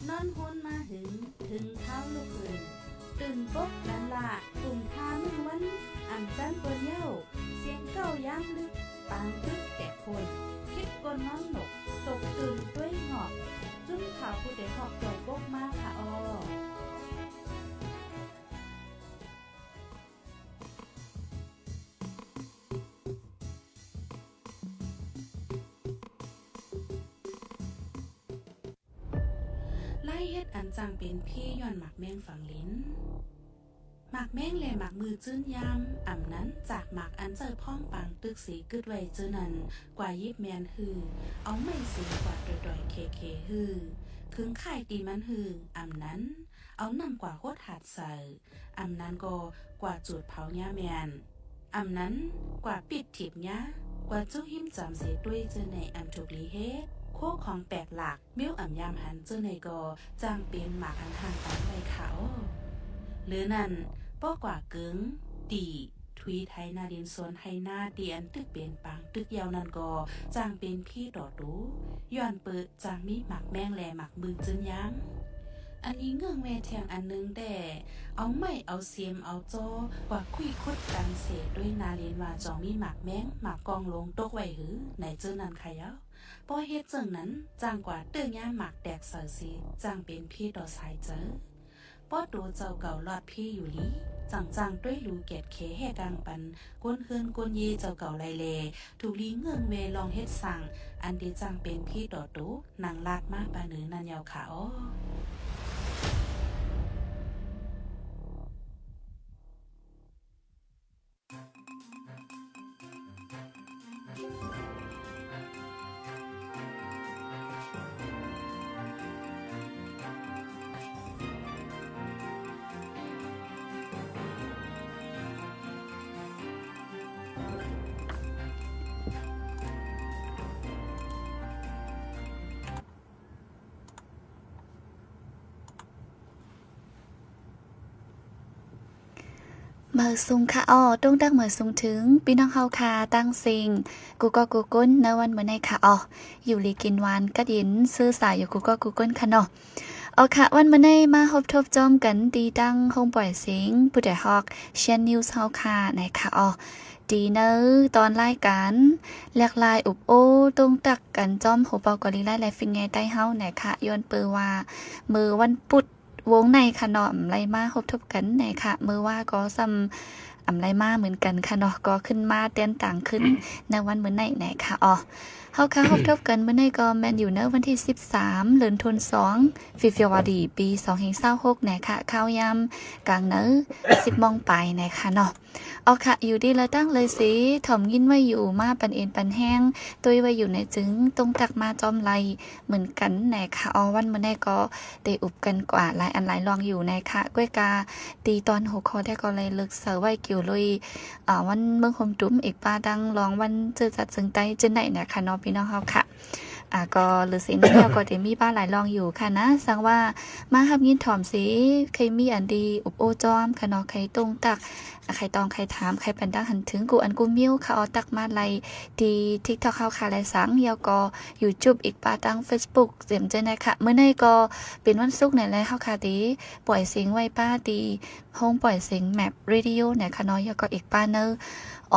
ນອນຮຸນມາຫຶງ ເຖິງຄາວລຸກຂຶ້ນ ຕື່ນປົກກັນລະ ກຸ້ມທ່າມື້ວັນ ອຳຈັນເປີດເຍົ້າ ສຽງເກົ້າຍາມລຶກ ປາງຕຶກແຕກໂພນ ຄິດກົ້ນນອນໜົກ ຕົກຕື່ນດ້ວຍຫງອກ ຈຸ້ມຂາວຜູ້ໃດຮອກຈ່ອຍປົກມາຄະອໍ. ລາຍເຮັດອັນຈ້າງເປັນຜີຍ້ອນໝາກແມງຝັງຫຼິ້ນ. ໝາກແມງແລໝາກມືຈືນຍາມ ອຳນັ້ນຈາກໝາກອັນໃຊ້ພ້ອມປາງຕຶກເສກຶດໄວ້ເຈີນັ້ນ ກວ່າຢິບແມ່ນຮື ເອົາໄມ້ເສກວາດດອຍໆແຄໆຮື ເຖິງຄ້າຍຕີມັນຮື ອຳນັ້ນເອົານ້ຳກວ່າຫົດຫາດໃສ່ ອຳນັ້ນກໍກວ່າຈູດເຜົາຫຍ້າແມ່ນ ອຳນັ້ນກວ່າປິດຖີບຫຍ້າ ກວ່າຈຸຫິມຈຳເສດ້ວຍເຈີໃນອຳທຸກລີເຮັດ ໂຄຂອງແປກຫຼາກ ແມວອຳຍາມຫັນເຈີໃນກໍຈ້າງເປັນໝາກອັນຫ່າງກັນໄວ້ຂາວ. ຫຼືນັ້ນ ປໍກວ່າເກິ່ງ ຕີ ທຸຍໄຖນາດິນສວນໄຮ່ນາ ທີ່ອັນຕຶກເປັນປາງຕຶກຍາວນັ້ນກໍຈ້າງເປັນຜີຕໍ່ໂຕ ຍ້ອນເປີ ຈ້າງມີໝາກແມງແລໝາກມືຈືນຍາມ. ອັນນີ້ເງື່ອນແວແທ່ງອັນໜຶ່ງແດ່ ເອົາໄມ້ເອົາເສມເອົາຈໍ ກວ່າຄຸຍຂຸດກັນເສດ້ວຍນາລິນວ່າຈອງມີໝາກແມງ ໝາກກອງຫຼົງຕົກໄວ້ຫື ໃນເຈີນັ້ນຂະເຍົາ. ພໍເຮັດເຈີນັ້ນ ຈ້າງກວ່າເຕີຍາໝາກແຕກໃສ່ເສ ຈ້າງເປັນຜີຕໍ່ສາຍເຈີ. ພໍໂຕເຈົ້າເກົ່າລອດຜີຢູ່ລີ ຈັ່ງຈ້າງດ້ວຍລູແກດແຂແຫ່ກາງປັນ ກົ້ນເຮືອນກົ້ນເຢເຈົ້າເກົ່າໄລແລ ທຸກລີເງື່ອນແວລອງເຮັດສ້າງ ອັນທີ່ຈ້າງເປັນຜີຕໍ່ໂຕ ນາງລາດມາປານນີ້ນັ້ນເຍົາຂະອໍ. ມາສູງຄະອໍ ຕົງຕັກມາສູງເຖິງພີ່ນ້ອງເຮົາຄະ ທັງເສັງ ກູ່ກໍກູ່ກົ້ນ ໃນວັນມື້ໃນຄະອໍ ຢູ່ດີກິນຫວານກັດເຢັນ ຊື່ສາຢູ່ກູ່ກໍກູ່ກົ້ນຄະເນາະ. ອໍຄະ ວັນມື້ໃນມາພົບທົບຈອມກັນ ທີ່ຕັ້ງໂຮງປ່ອຍເສັງ ຜູ້ໃດຮອກ Shan News ເຮົາຄະ ໃນຄະອໍ ທີ່ໃນຕອນລາຍການ ແຫຼກລາຍ ອຸບໂອ້ ຕົງຕັກກັນຈອມໂຮເປົ່າເກົາຫຼີໃຕ້ ແລະ ຟິນໃຫຍ່ໃຕ້ເຮົາ ໃນຄະ ຍ້ອນເປີວ່າ ມື້ວັນພຸດ ວົງໃນຄະເນາະ ອຳໄລມາພົບທົບກັນໃນຄະ ມື້ວາກໍສ່ຳອຳໄລມາເໝືອນກັນຄະເນາະ ກໍຂຶ້ນມາແຕ່ນຕາງຂຶ້ນໃນວັນມື້ໃນໃນຄະ. ອໍ ເຮົາຄະພົບທົບກັນມື້ໃນກໍແມ່ນຢູ່ໃນວັນທີສິບສາມ ເດືອນທັນສອງ February ປີສອງພັນຊາວຫົກໃນຄະ ຄາວຍາມກາງເນີ ສິບໂມງປາຍໃນຄະເນາະ. ອໍຄະ ຢູ່ດີລະຕັ້ງເລີຍເສ ຖ່ອມຍິນໄວ້ຢູ່ ມາປັນເອັນປັນແຮງ ຕຸ້ຍໄວ້ຢູ່ໃນຈຶ່ງ ຕົງຕັກມາຈອມໄລ ເໝືອນກັນໃນຄະ. ອໍ ວັນມື້ໃນກໍໄດ້ອຸບກັນກວ່າຫຼາຍອັນຫຼາຍລອງຢູ່ໃນຄະ ກ້ວຍກາ ຕີຕອນຫົວຂໍ້ແທ້ກໍເລີຍເລິກເສີໄວ້ກ່ຽວໂດຍ ອາ ວັນເມືອງໂຮມຕຸ້ມ ອີກປະທັງລອງວັນເຈີຈັດເຊິ່ງໃຕ້ເຈີໃນນະຄະເນາະ ພີ່ນ້ອງເຮົາຄະ. ອາ ກໍຫຼືເສນແລ້ວກໍໄດ້ມີປະຫຼາຍລອງຢູ່ຄະນະ ສັງວ່າມາຮັບຍິນຖ່ອມເສ ໃຄມີອັນດີອົບໂອ້ຈອມຄະເນາະ ໃຄຕົງຕັກ ໃຄຕ້ອງ ໃຄຖາມ ໃຄປັນດາຫັນເຖິງ ກູ່ອັນກູ່ມິວຄະ ອໍ ຕັກມາໄລ່ທີ່ TikTok ເຮົາຄະ ແລະ ສັງ ແລ້ວກໍ YouTube ອີກປະທັງ Facebook ເຕັມເຈີໃນຄະ. ມື້ໃນກໍເປັນວັນສຸກໃນແລະ ເຮົາຄະເດປ່ອຍເສັງໄວ້ປະທີ່ໂຮງປ່ອຍເສັງ Map Radio ໃນຄະເນາະ ແລ້ວກໍອີກປະໃນ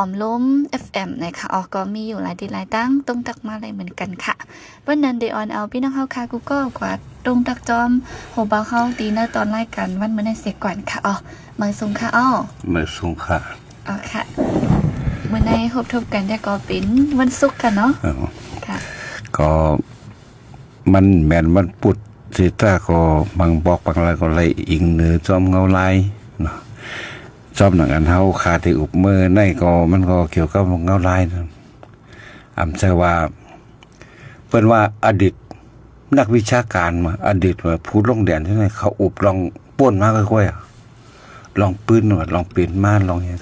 ອອມລົມ FM ໃນຄະ ອໍ ກໍມີຢູ່ຫຼາຍທີ່ຫຼາຍຕັ້ງ ຕົງຕັກມາໄດ້ເໝືອນກັນຄະ. ເພາະນັ້ນໄດ້ອອນເອົາພີ່ນ້ອງເຮົາຄະ ກູ່ກໍກວ່າຕົງຕັກຈອມໂຮເປົ່າເຮົາ ທີ່ໃນຕອນລາຍການວັນມື້ໃນເສຍກ່ອນຄະ. ອໍ ມາສູງຄະ. ອໍ ມາສູງຄະ. ອໍຄະ ມື້ໃນພົບທົບກັນແຕ່ກໍເປັນວັນສຸກຄະເນາະ. ອໍ ຄະ ກໍ ມັນແມ່ນວັນພຸດເສຍຕາ ກໍບາງບອກບາງລາຍກໍໄລ່ອີງເໜືອຈອມເງົາລາຍເນາະ ຈອມໜັງອັນເຮົາຄາໄດ້ອຸບມື້ໃນກໍ ມັນກໍກ່ຽວກັບເງົາລາຍນະ. ອຳໃຈວ່າ ເພິ່ນວ່າອະດີດນັກວິຊາການ ອະດີດວ່າຜູ້ລົງແດນຈັ່ງໃດ ເຂົາອຸບລອງປ້ນມາຄ່ອຍໆ ລອງປືນວ່າ ລອງເປັນມາ ລອງຫຍັງ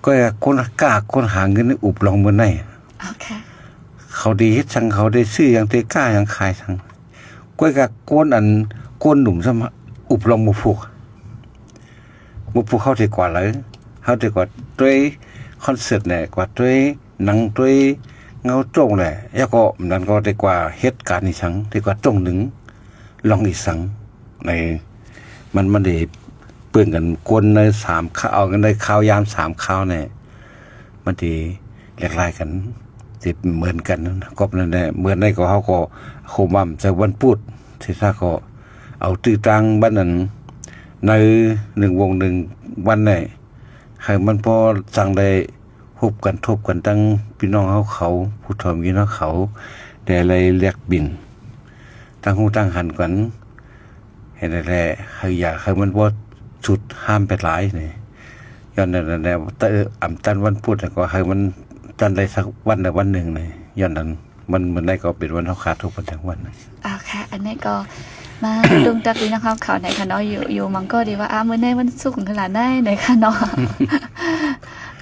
ກໍຄົນກ້າ ຄົນຫາເງິນອຸບລອງມື້ໃນ ເຂົາໄດ້ເຮັດສັງ ເຂົາໄດ້ຊື້ຫຍັງ ໄດ້ກ້າຫຍັງຂາຍສັງ. ກ້ວຍກະໂກນອັນ ໂກນໜຸ່ມຊ້ຳ ອຸບລອງໝູ່ພວກ ໝູ່ພວກເຮົາໄດ້ກວ່າຫຼາຍ ເຮົາໄດ້ກວ່າດ້ວຍຄອນເສີດແຫຼະ ກວ່າດ້ວຍໜັງ ດ້ວຍເງົາໂຈ້ງແຫຼະ ແລ້ວກໍນັ້ນກໍໄດ້ກວ່າເຮັດການອີ່ສັງ ໄດ້ກວ່າໂຈ້ງໜຶ່ງ ລອງອີກສັງ ໃນ ມັນ ມັນໄດ້ເບິ່ງກັນ ຄົນໃນສາມຄາວ ເອົາກັນໄດ້ຄາວຍາມສາມຄາວນີ້ ມັນຊິຫຼາກຫຼາຍກັນ ຊິເໝືອນກັນ ກໍນັ້ນແຫຼະ ເໝືອນໃດກໍ ເຮົາກໍຄົມວ່າໃນວັນພຸດ ທີ່ຊາກໍເອົາຕື້ຕາງວັນນັ້ນ ໃນໜຶ່ງວົງໜຶ່ງວັນນີ້ ໃຫ້ມັນພໍສັງໄດ້ ພົບກັນ ທົບກັນ ທັງພີ່ນ້ອງເຮົາເຂົາ ຜູ້ເຖົ້າມີເຮົາເຂົາ ໄດ້ໄລ່ແລກປ່ຽນ ຕ່າງຮູ້ຕ່າງຫັນກັນ ເຮັດໃຫ້ ໃຫ້ ຢາກໃຫ້ມັນບໍ່ສຸດຫາມໄປຫຼາຍນີ້ ຍ້ອນນັ້ນແຫຼະ ແຕ່ອຳຕັນວັນພຸດກໍໃຫ້ມັນຕັນໄດ້ສັກວັນໃດວັນໜຶ່ງນີ້ ຍ້ອນນັ້ນ ມັນ ມື້ໃດກໍເປັນວັນເຮົາຄາທຸກວັນທັງວັນ. ເອົາຄ່ະ ອັນນີ້ກໍມາ ລົງຕັກພີ່ນ້ອງເຮົາເຂົາແນ່ຄ່ະເນາະ ຢູ່ ຢູ່ມັງກໍດີວ່າ ອາ ມື້ໃນວັນສຸກຄືລະໃນ ໃນຄ່ະເນາະ.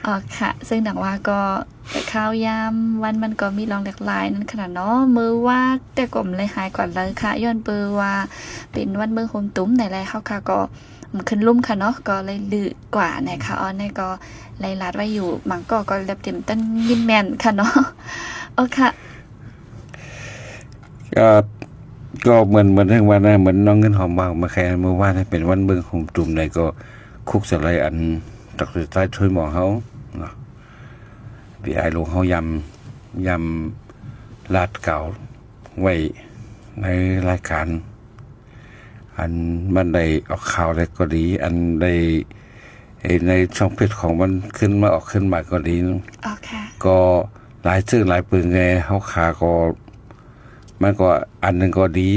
ເອົາຄ່ະ ເຊິ່ງດັ່ງວ່າກໍ ແຕ່ຄາວຍາມວັນມັນກໍມີລອງຫຼາກຫຼາຍນັ້ນຂະໜາດເນາະ ມື້ວານແຕ່ກໍບໍ່ໄດ້ຫາຍກວ່າເລີຍຄ່ະ ຍ້ອນເປີວ່າເປັນວັນເມືອງໂຮມຕຸມໃນແລເຮົາຄ່ະ ກໍມັນຂຶ້ນລຸ່ມຄ່ະເນາະ ກໍເລີຍລືກວ່າແນ່ຄ່ະ. ອັນນີ້ກໍໄລ່ລາດໄວ້ຢູ່ ມັງກໍ ກໍແລັບເຕັມຕັນຍິນແມ່ນຄ່ະເນາະ. ໂອເຄ ກໍ ກໍເໝືອນ ເໝືອນເຖິງວ່ານະ ເໝືອນນ້ອງເງິນຫອມວ່າມາແຄ່ມື້ວານເປັນວັນເມືອງໂຮມຕຸມໃດ ກໍຄຸກສະໄລອັນ ດອກເຕີ ຊາຍ ຊ່ວຍໝໍເຮົາເນາະ ພີ່ອ້າຍຫຼວງເຮົາ ຢາມ ຢາມລາດກ່າວໄວ້ໃນລາຍການ ອັນມັນໄດ້ອອກຂ່າວແລ້ວກໍດີ ອັນໄດ້ ເອີ ໃນຊ່ອງເພຈຂອງມັນຂຶ້ນມາ ອອກຂຶ້ນມາກໍດີ ໂອເຄ ກໍຫຼາຍເຊິ່ງຫຼາຍປຶງແດ່ ເຮົາຂ້າກໍ ມັນກໍອັນໜຶ່ງກໍດີ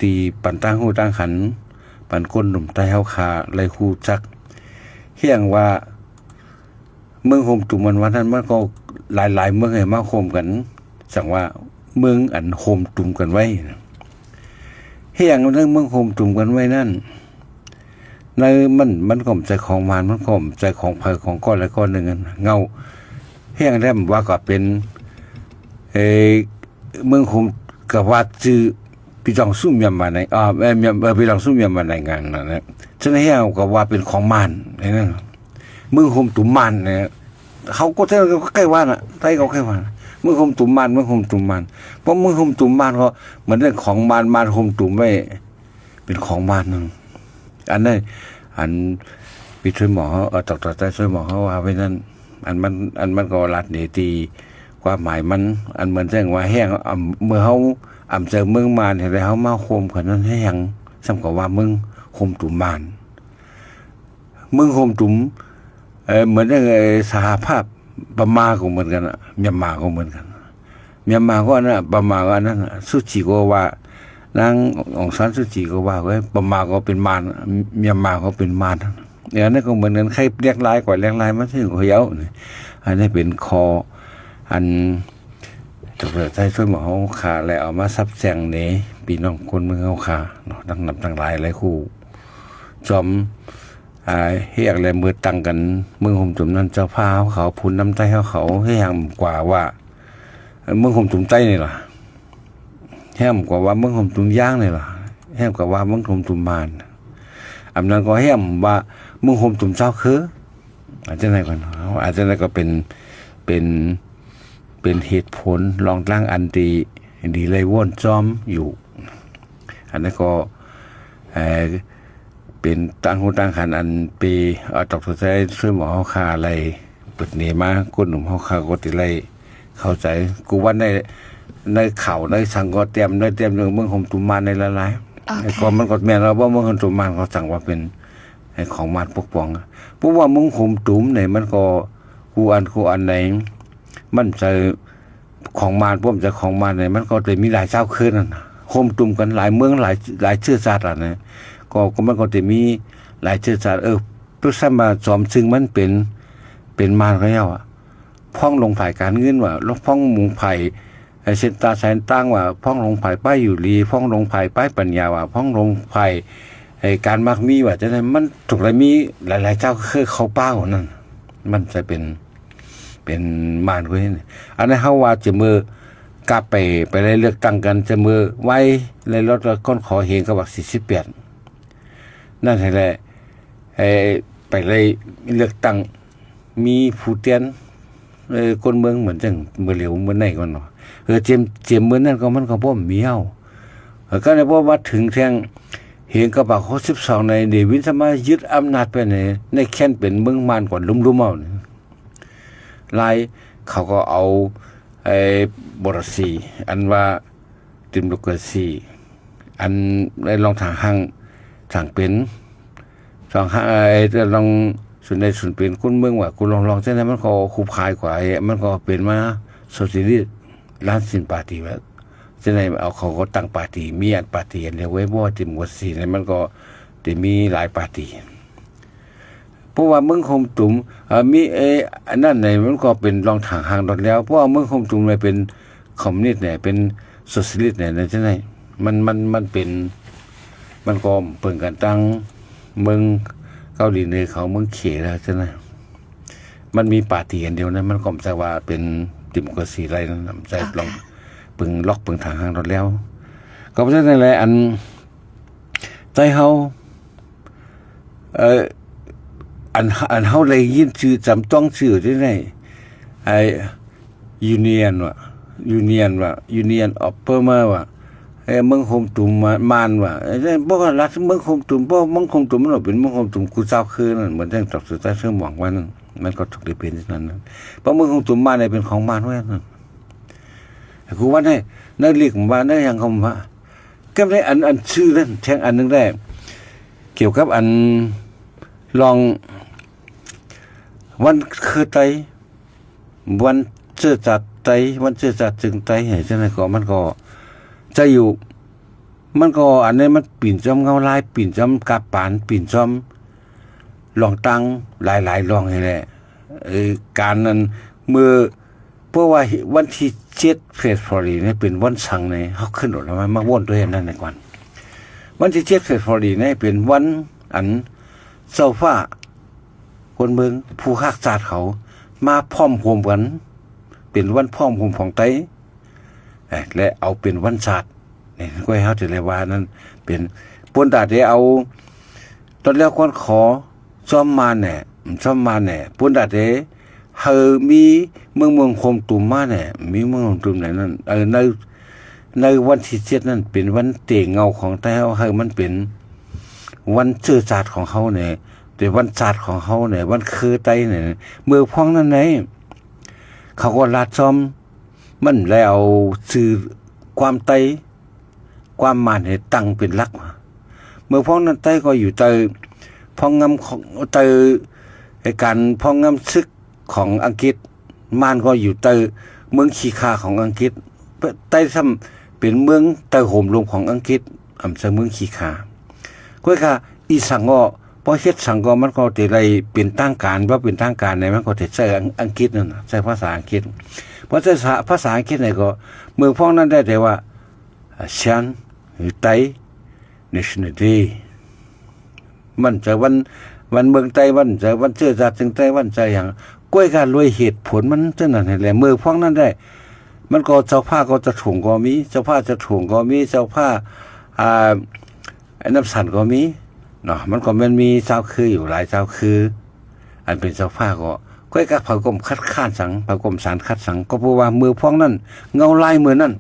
ທີ່ປັນຕ່າງຮູ້ຕ່າງຫັນ ປັນຄົນໜຸ່ມໃຕ້ເຮົາຂ້າໄດ້ຮູ້ຈັກ ຮຽງວ່າ ເມືອງໂຮມຕຸມ ມັນວ່ານັ້ນ ມັນກໍຫຼາຍໆເມືອງໃຫ້ມາໂຮມກັນ ຈັ່ງວ່າເມືອງອັນໂຮມຕຸມກັນໄວ້ນະ ຮຽງໃນເມືອງໂຮມຕຸມກັນໄວ້ນັ້ນ ໃນມັນ ມັນກໍບໍ່ໃຊ່ຂອງມານ ມັນກໍບໍ່ໃຊ່ຂອງໃຜ ຂອງກ້ອນໃດກ້ອນໜຶ່ງນັ້ນ ເງົາ ຮຽງແລ້ວວ່າກໍເປັນ ເອີ ເມືອງໂຮມ ກໍວ່າຊື່ ພີ່ນ້ອງຊຸມມຽມມາໃນ ເອີ ເອີ ພີ່ນ້ອງຊຸມມຽມມາໃນງານນັ້ນແຫຼະ ສະນັ້ນເຮົາກໍວ່າເປັນຂອງມານ ເຫັນນະ ເມືອງໂຮມຕຸມມານນະ ເຮົາກໍ ໃຊ້ກໍໃກ້ວ່ານະ ໃຊ້ກໍໃກ້ວ່ານະ ເມືອງໂຮມຕຸມມານ ເມືອງໂຮມຕຸມມານ ເພາະເມືອງໂຮມຕຸມມານກໍ ມັນເລື່ອງຂອງມານ ມານໂຮມຕຸມໄວ້ ເປັນຂອງມານນັ້ນ ອັນນັ້ນ ອັນ ພີ່ຊ່ວຍໝໍເຮົາ ເອີ ດອກເຕີ ຊາຍ ຊ່ວຍໝໍເຮົາວ່າໄວ້ນັ້ນ ອັນມັນ ອັນມັນກໍລັດນີ້ທີ່ຄວາມໝາຍມັນ ອັນເໝືອນຈັ່ງວ່າແຮງ ອຳ ເມື່ອເຮົາອຳເຈີເມືອງມານ ເຮັດໃຫ້ເຮົາມາໂຮມກັນນັ້ນແຮງ ສ່ຳກັບວ່າເມືອງໂຮມຕຸມມານ ເມືອງໂຮມຕຸມ ເອີ ເໝືອນຢ່າງ ເອີ ສະຫະພາບພະມ້າກໍເໝືອນກັນນະ ມຽນມາກໍເໝືອນກັນ ມຽນມາກໍອັນນັ້ນ ພະມ້າກໍອັນນັ້ນ ຊູຈີກໍວ່າ ນາງອອງຊານຊູຈີກໍວ່າເວີຍ ພະມ້າກໍເປັນມານ ມຽນມາກໍເປັນມານ ອັນນັ້ນກໍເໝືອນກັນ ໃຜແຫຼກຫຼາຍກວ່າແຫຼກຫຼາຍມາເຖິງຂ້ອຍເອົາ ອັນນີ້ເປັນຂໍ້ ອັນ ດອກເຕີ ຊາຍ ຊ່ວຍໝໍເຮົາຂ້າ ແລະ ເອົາມາສັບແຊ່ງໃນພີ່ນ້ອງຄົນເມືອງເຮົາຂ້າເນາະ ທັງນັບທັງຫຼາຍ ຫຼາຍຄູ່ ຈອມ ອາ ຮຽກ ແລະ ເມີດຕັ້ງກັນ ເມືອງໂຮມຕຸມນັ້ນ ເຈົ້າພາບເຮົາເຂົາ ຜູ້ນຳໃຕ້ເຮົາເຂົາ ແຮງກວ່າວ່າ ເມືອງໂຮມຕຸມໃຕ້ນີ້ລະ ແຮງກວ່າວ່າເມືອງໂຮມຕຸມຢາງນີ້ລະ ແຮງກວ່າວ່າເມືອງໂຮມຕຸມມານ ອັນນັ້ນກໍແຮງວ່າເມືອງໂຮມຕຸມຊາວເຄີ ອາ ຈັ່ງໃດກໍ ອາ ຈັ່ງໃດກໍເປັນ ເປັນ ເປັນເຫດຜົນລອງລາງອັນທີ່ດີໄລ່ວອນຈອມຢູ່ ອັນນັ້ນກໍ ເອີ ເປັນຕ່າງຮູ້ຕ່າງຫັນ ອັນເປ ອາ ດອກເຕີ ຊາຍ ຊ່ວຍໝໍເຮົາຂ້າໄລ່ເປີດເນມາ ຄົນໜຸ່ມເຮົາຂ້າກໍໄດ້ໄລ່ເຂົ້າໃຈ ກູວ່າໃນ ໃນຂ່າວໃນສັງກໍເຕັມ ໃນເຕັມເລື່ອງເມືອງໂຮມຕຸມມານໃນຫຼາຍໆ ໂອເຄ ກໍມັນກໍແມ່ນວ່າເມືອງໂຮມຕຸມມານ ເຂົາສັ່ງວ່າເປັນ ໃຫ້ຂອງມານປົກປ້ອງ ເພາະວ່າເມືອງໂຮມຕຸມນີ້ ມັນກໍ ຄູ່ອັນ ຄູ່ອັນໃດ ມັນໃສ່ຂອງມານ ພວກໃສ່ຂອງມານນີ້ ມັນກໍຈະມີຫຼາຍຊາວເຄີນັ້ນນະ ໂຮມຕຸມກັນຫຼາຍເມືອງ ຫຼາຍ ຫຼາຍເຊື້ອຊາດຫັ້ນນະ ກໍ ກໍມັນກໍຈະມີຫຼາຍເຊື້ອຊາດ ເອີ ປະຊາມາຈອມ ຊຶ່ງມັນເປັນ ເປັນມານແລ້ວອະ ພ້ອງລົງຝ່າຍການເງິນວ່າ ພ້ອງລົງຝ່າຍ ເອີ ເສັ້ນຕາສາຍຕ່າງວ່າ ພ້ອງລົງຝ່າຍປ້າຍຢູ່ລີ ພ້ອງລົງຝ່າຍປ້າຍປັນຍາວ່າ ພ້ອງລົງຝ່າຍ ເອີ ການມັກມີວ່າ ຈັ່ງນັ້ນ ມັນຖືກໄດ້ມີຫຼາຍໆເຈົ້າຄືເຂົ້າປ່າຫັ້ນນັ້ນ ມັນຈະເປັນ ເປັນມານເວີຍ ອັນນັ້ນເຮົາວ່າຈະເມີກັບໄປ ໄປໄດ້ເລືອກຕັ້ງກັນ ຈະເມີໄວ້ ໄດ້ລົດກ້ອນຂໍເຮງກັບບັກສີ່ສິບແປດ ນັ້ນຫັ້ນແຫຼະ ເອີ ໄປໄດ້ເລືອກຕັ້ງ ມີຜູ້ແທນ ເອີ ຄົນເມືອງເໝືອນຈັ່ງເມື່ອຫຼຽວເມື່ອໃນກ່ອນເນາະ ເອີ ເຈມ ເຈມມື້ນັ້ນກໍມັນກໍບໍ່ມີເຮົາ ກໍໄດ້ ພໍມາເຖິງແທ່ງເຮງເກົ້າພັນຫົກສິບສອງໃນ ເນວິນສາມາດຍຶດອຳນາດໄປໃນ ໃນແຄນເປັນເມືອງມ່ານກ່ອນ ລຸມໆ ເອົານີ້ ລາວເຂົາກໍເອົາ ໄອ້ ໂບຣາຊີ ອັນວ່າ ເດໂມຄຣາຊີ ອັນໃນລອງທາງຫ້າງທາງເປັນ ສອງຫ້າງ ເອີ ລອງສູນໃດສູນເປັນ ຄົນເມືອງວ່າ ກູລອງລອງ ຈັ່ງໃດ ມັນກໍຫຸບຫາຍກວ່າ ມັນກໍເປັນມາໂຊຊຽລິສ ລານຊິນປາຕີວ່າ ຈັ່ງໃດ ເອົາ ເຂົາກໍຕັ້ງປາຕີ ມີອັນປາຕີອັນດຽວໄວ້ ບໍ່ເຕັມກວ່າສີ່ໃນ ມັນກໍໄດ້ມີຫຼາຍປາຕີ. ເພາະວ່າເມືອງໂຮມຕຸມ ເອີ ມີ ເອີ ອັນນັ້ນໃນ ມັນກໍເປັນລອງທາງຫ້າງດອນແລ້ວ ເພາະວ່າເມືອງໂຮມຕຸມໃນເປັນຄອມມູນິດໃນ ເປັນໂຊຊຽລິສໃນ ໃນຈັ່ງໃດ ມັນ ມັນ ມັນເປັນ ມັນກໍເບິ່ງກັນຕັ້ງເມືອງເກົາຫຼີເໜືອເຂົາ ເມືອງເຂແລ້ວຈັ່ງໃດ ມັນມີປາຕີອັນດຽວນັ້ນ ມັນກໍບໍ່ໃຊ່ວ່າເປັນເຕັມກວ່າສີ່ໄດ້ນັ້ນ ບໍ່ໃຊ່ ເຈົ້າ ລອງ ເບິ່ງລັອກເບິ່ງທາງຫ້າງດອນແລ້ວ ກໍເປັນຈັ່ງໃດແຫຼະ ອັນ ໃຕ້ເຮົາ ເອີ ອັນ ອັນເຮົາໄດ້ຍິນຊື່ຈຳຕ້ອງຊື່ຢູ່ໃນ ໄອ້ Union ວ່າ Union ວ່າ Union of Burma ວ່າ ເອີ ເມືອງໂຮມຕຸມ ມາ ມ່ານວ່າ ເອີ ບໍ່ວ່າລັດເມືອງໂຮມຕຸມ ບໍ່ ເມືອງໂຮມຕຸມ ມັນເປັນເມືອງໂຮມຕຸມ ກູເຈົ້າຄືນັ້ນ ເໝືອນຈັ່ງດອກເຕີ ເຊີງໝວງ ວ່ານັ້ນ ມັນກໍຖືກໄດ້ເປັນເຊັ່ນນັ້ນ ເພາະເມືອງໂຮມຕຸມ ມ່ານນີ້ເປັນຂອງມ່ານ ວ່ານັ້ນ ກູວ່າໃນ ໃນລິກ ວ່າໃນຫຍັງ ເຂົາວ່າ ກັບໃນອັນ ອັນຊື່ນັ້ນ ແທງອັນໜຶ່ງໄດ້ ກ່ຽວກັບອັນລອງວັນເຄີໄຕ ວັນເຊື້ອຊາດໄຕ ວັນເຊື້ອຊາດເຊິ່ງໄຕ ຈັ່ງໃດກໍ ມັນກໍໃຈຢູ່ ມັນກໍ ອັນນີ້ມັນປິ່ນຈອມເງົາລາຍ ປິ່ນຈອມກາບປານ ປິ່ນຈອມລອງຕ່າງຫຼາຍໆລອງນີ້ແຫຼະ ເອີ ການນັ້ນ ເມື່ອ ເພາະວ່າວັນທີເຈັດ ເຟບຣາຣີ ນີ້ເປັນວັນສັງໃນ ເຮົາຂຶ້ນລົດມາ ມາວົນໂຕເຮັດນັ້ນໃນກ່ອນ ວັນທີເຈັດ ເຟບຣາຣີ ນີ້ເປັນວັນອັນເຈົ້າຟ້າ ຄົນເມືອງ ຜູ້ຮັກຊາດເຂົາ ມາພ້ອມໂຮມກັນ ເປັນວັນພ້ອມໂຮມຂອງໄຕ ແລະ ເອົາເປັນວັນຊາດ ນີ້ ກໍໃຫ້ເຮົາຖືໄດ້ວ່ານັ້ນເປັນ ປົນຕາໄດ້ເອົາ ຕອນແລ້ວກ່ອນຂໍ ຊອມມາແນ່ ຊອມມາແນ່ ປຸນດາເຕ ໃຫ້ມີເມືອງ ເມືອງໂຮມຕຸມມາແນ່ ມີເມືອງໂຮມຕຸມໃນນັ້ນ ເອີ ໃນ ໃນວັນທີເຈັດນັ້ນ ເປັນວັນເຕເງົາຂອງໄຕເຮົາ ໃຫ້ມັນເປັນວັນເຊື້ອຊາດຂອງເຮົາແນ່ ເປັນວັນຊາດຂອງເຮົາແນ່ ວັນເຄີໄຕແນ່ ເມື່ອພວກນັ້ນໃດ ເຂົາກໍລາດຊອມ ມັນແລ້ວເອົາຊື່ຄວາມໄຕ ຄວາມມານໃຫ້ຕັ້ງເປັນຫຼັກ. ເມື່ອພວກນັ້ນໄຕກໍຢູ່ໃຕ້ພອງງຳຂອງ ໃຕ້ການພອງງຳຊຶກຂອງອັງກິດ, ມານກໍຢູ່ໃຕ້ເມືອງຂີ້ຂ້າຂອງອັງກິດ, ໄຕຊ້ຳເປັນເມືອງໃຕ້ໂຫມລົມຂອງອັງກິດ, ອຳເຊີເມືອງຂີ້ຂ້າ. ກ້ວຍກະອີ່ສັງກໍ ພໍເຮັດສັງກໍມັນກໍຈະໄດ້ເປັນທາງການ, ບໍ່ເປັນທາງການໃນມັນກໍຈະໃຊ້ອັງ ອັງກິດນັ້ນນະ, ໃຊ້ພາສາອັງກິດ. ພໍໃຊ້ສາ ພາສາອັງກິດໃນກໍ ເມືອງພວກນັ້ນໄດ້ແຕ່ວ່າ Shan ຫຼື Thai Nationality ມັນຈະວັນ ວັນເມືອງໃຕ້ ວັນຈະວັນເຊື້ອຊາດເຊິ່ງໃຕ້ ວັນຈະຫຍັງ. ກ້ວຍກະລວຍເຫດຜົນມັນຈັ່ງນັ້ນແຫຼະ. ເມື່ອພວກນັ້ນໄດ້ ມັນກໍເຈົ້າຟ້າກໍຈະຖົງກໍມີ, ເຈົ້າຟ້າຈະຖົງກໍມີ, ເຈົ້າຟ້າ ອ່າ ນ້ຳສັນກໍມີເນາະ, ມັນກໍແມ່ນມີຊາວຄືຢູ່ຫຼາຍຊາວຄື ອັນເປັນເຈົ້າຟ້າກໍ ກ້ອຍກະເຂົາກໍບໍ່ຄັດຄ້ານສັງ, ເຂົາກໍບໍ່ສານຂັດສັງ, ກໍເພາະວ່າເມື່ອພວກນັ້ນ ເງົາລາຍເມື່ອນັ້ນ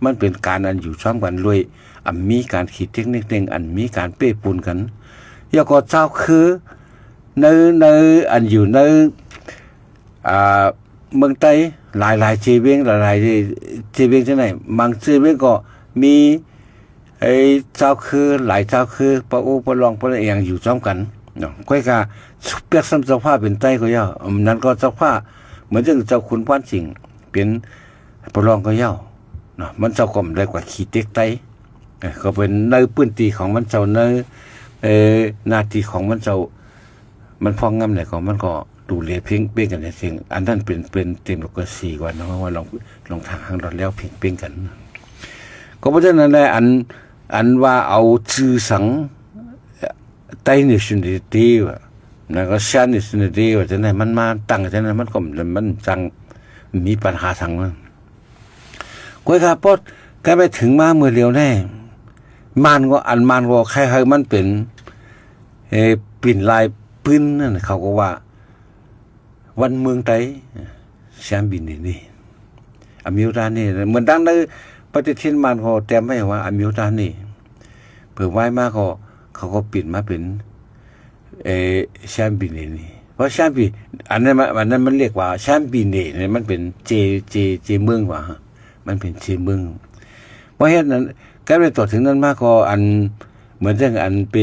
ມັນເປັນການອັນຢູ່ຊອມກັນລວຍ ອັນມີການຂີ້ເຕັກເນັກເນັ່ງ ອັນມີການເປ້ປຸນກັນ. ແລ້ວກໍຊາວຄືໃນ ໃນ ອັນຢູ່ໃນ ອ່າ ເມືອງໃຕ້ ຫຼາຍໆເຈວຽງ ຫຼາຍໆເຈວຽງຈັ່ງໃດ ບາງເຈວຽງກໍມີ ໄອ້ເຈົ້າຄື ຫຼາຍເຈົ້າຄື ປະໂອປະລອງປະອີ່ຫຍັງຢູ່ພ້ອມກັນເນາະ. ຂ້ອຍກະປຽບສ່ຳເຈົ້າຟ້າເປັນໄຕກໍເຈົ້າ, ອັນນັ້ນກໍເຈົ້າຟ້າ ເໝືອນຈັ່ງເຈົ້າຂຸນປານສິງເປັນປະລອງກໍເຈົ້າເນາະ, ມັນເຈົ້າກໍບໍ່ໄດ້ກວ່າຂີ້ເຕັກໄຕ ເອີ ກໍເປັນໃນພື້ນທີ່ຂອງມັນເຈົ້າ ໃນ ເອີ ໜ້າທີ່ຂອງມັນເຈົ້າ. ມັນພອງງາມໃດກໍ ມັນກໍດູແລເພງເປ້ງກັນເອງ. ອັນນັ້ນເປັນ ເປັນເດໂມຄຣາຊີກວ່າເນາະ, ວ່າລອງ ລອງທາງທາງດອນແລ້ວເພງເປ້ງກັນ. ກໍເພາະສະນັ້ນແຫຼະ ອັນ ອັນວ່າເອົາຊື່ສັງ Thai Nationality ວ່າ ແລ້ວກໍ Shan Nationality ວ່າຈັ່ງໃດ ມັນມາຕັ້ງຈັ່ງນັ້ນ ມັນກໍ ມັນຈັ່ງມີບັນຫາສັງ. ກ້ວຍກະປອດ ກະໄປເຖິງມາເມື່ອຫຼຽວແນ່ ມານກໍ ອັນມານກໍໃຫ້ ໃຫ້ມັນເປັນ ເອີ ປິ່ນລາຍປືນນັ້ນ ເຂົາກໍວ່າ ວັນເມືອງໃຕ້ ແຊມບິນນີ້ ອາມິວຕານີ້ ເໝືອນດັ່ງໃນ ປະຕິທິນບ້ານເຂົາແຕ້ມໄວ້ວ່າ ອາມິວຕານີ. ເພິ່ນວາຍມາກໍ ເຂົາກໍປິ່ນມາເປັນ ເອີ ແຊມບີເນນີ. ເພາະແຊມບີ ອັນນັ້ນມັນ ອັນນັ້ນມັນລຽກວ່າແຊມບີເນນີ້ ມັນເປັນເຈ ເຈ ເຈເມືອງວ່າ ມັນເປັນເຈເມືອງ. ເພາະເຮັດນັ້ນ ກາຍເປັນຕໍ່ເຖິງນັ້ນມາກໍ ອັນ ເໝືອນຈັ່ງອັນໄປ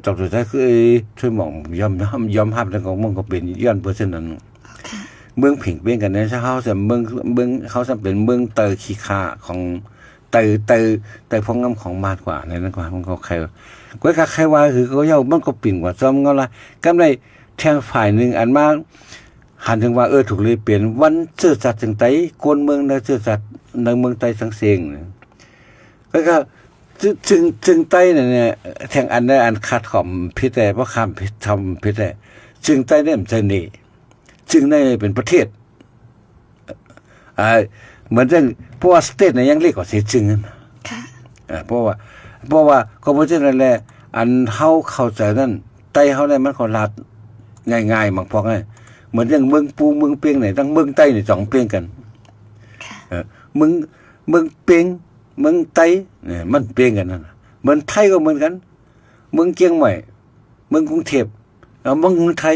ຕອກຕົວໃຈຄື ເອີ ຊ່ວຍໝອງຍອມ ຍອມຮັບ ແລ້ວກໍມັນກໍເປັນຍ້ອນເປີເຊັນນັ້ນ ເມືອງເພງເປັນກັນແດ່ ເຮົາຈະເມືອງ ເມືອງ ເຮົາຈະເປັນເມືອງໃຕ້ຂີ້ຂ້າຂອງ ໃຕ້ ໃຕ້ ໃຕ້ພວງງຳຂອງມາດກວ່າ ໃນນັ້ນກໍ ມັນກໍໃຄ ກໍຄັກໃຄວ່າ ຄືເຂົາເຈົ້າ ມັນກໍປິ່ນກວ່າຊອມເງົາລະ ກຳໄດ້ແທງຝ່າຍໜຶ່ງ ອັນມາຫັນເຖິງວ່າ ເອີ ຖືກເລີຍເປັນວັນເຊື້ອຊາດເຊິ່ງໃຕ້ ຄົນເມືອງໃນເຊື້ອຊາດ ໃນເມືອງໃຕ້ທັງເສັງ ກໍ ກໍ ເຊິ່ງ ເຊິ່ງໃຕ້ນັ້ນແຫຼະ ແທງອັນໃດ ອັນຂາດຄວາມຜິດແຕ່ ບໍ່ຂ້າມຜິດ ທຳຜິດແຕ່ ເຊິ່ງໃຕ້ນີ້ມັນໃຈເນ ເຊິ່ງໃນເປັນປະເທດ ອ່າ ເໝືອນຈັ່ງ ເພາະວ່າສະເຕດນີ້ຍັງເລັກກວ່າເຊເຈິງນັ້ນ ເພາະວ່າ ເພາະວ່າ ກໍເພາະສະນັ້ນແຫຼະ ອັນເຮົາເຂົ້າໃຈນັ້ນ ໃຕ້ເຮົານີ້ມັນກໍລາດງ່າຍໆ ບາງພວກນີ້ ເໝືອນຢ່າງເມືອງປູ ເມືອງເປງນີ້ ທັງເມືອງໃຕ້ນີ້ຕ້ອງເປງກັນ ເອີ ເມືອງ ເມືອງເປງ ເມືອງໃຕ້ນີ້ມັນເປງກັນນັ້ນ ເໝືອນໄທກໍເໝືອນກັນ ເມືອງກຽງໃໝ່ ເມືອງກຸງເທບ ເອົາເມືອງໄທ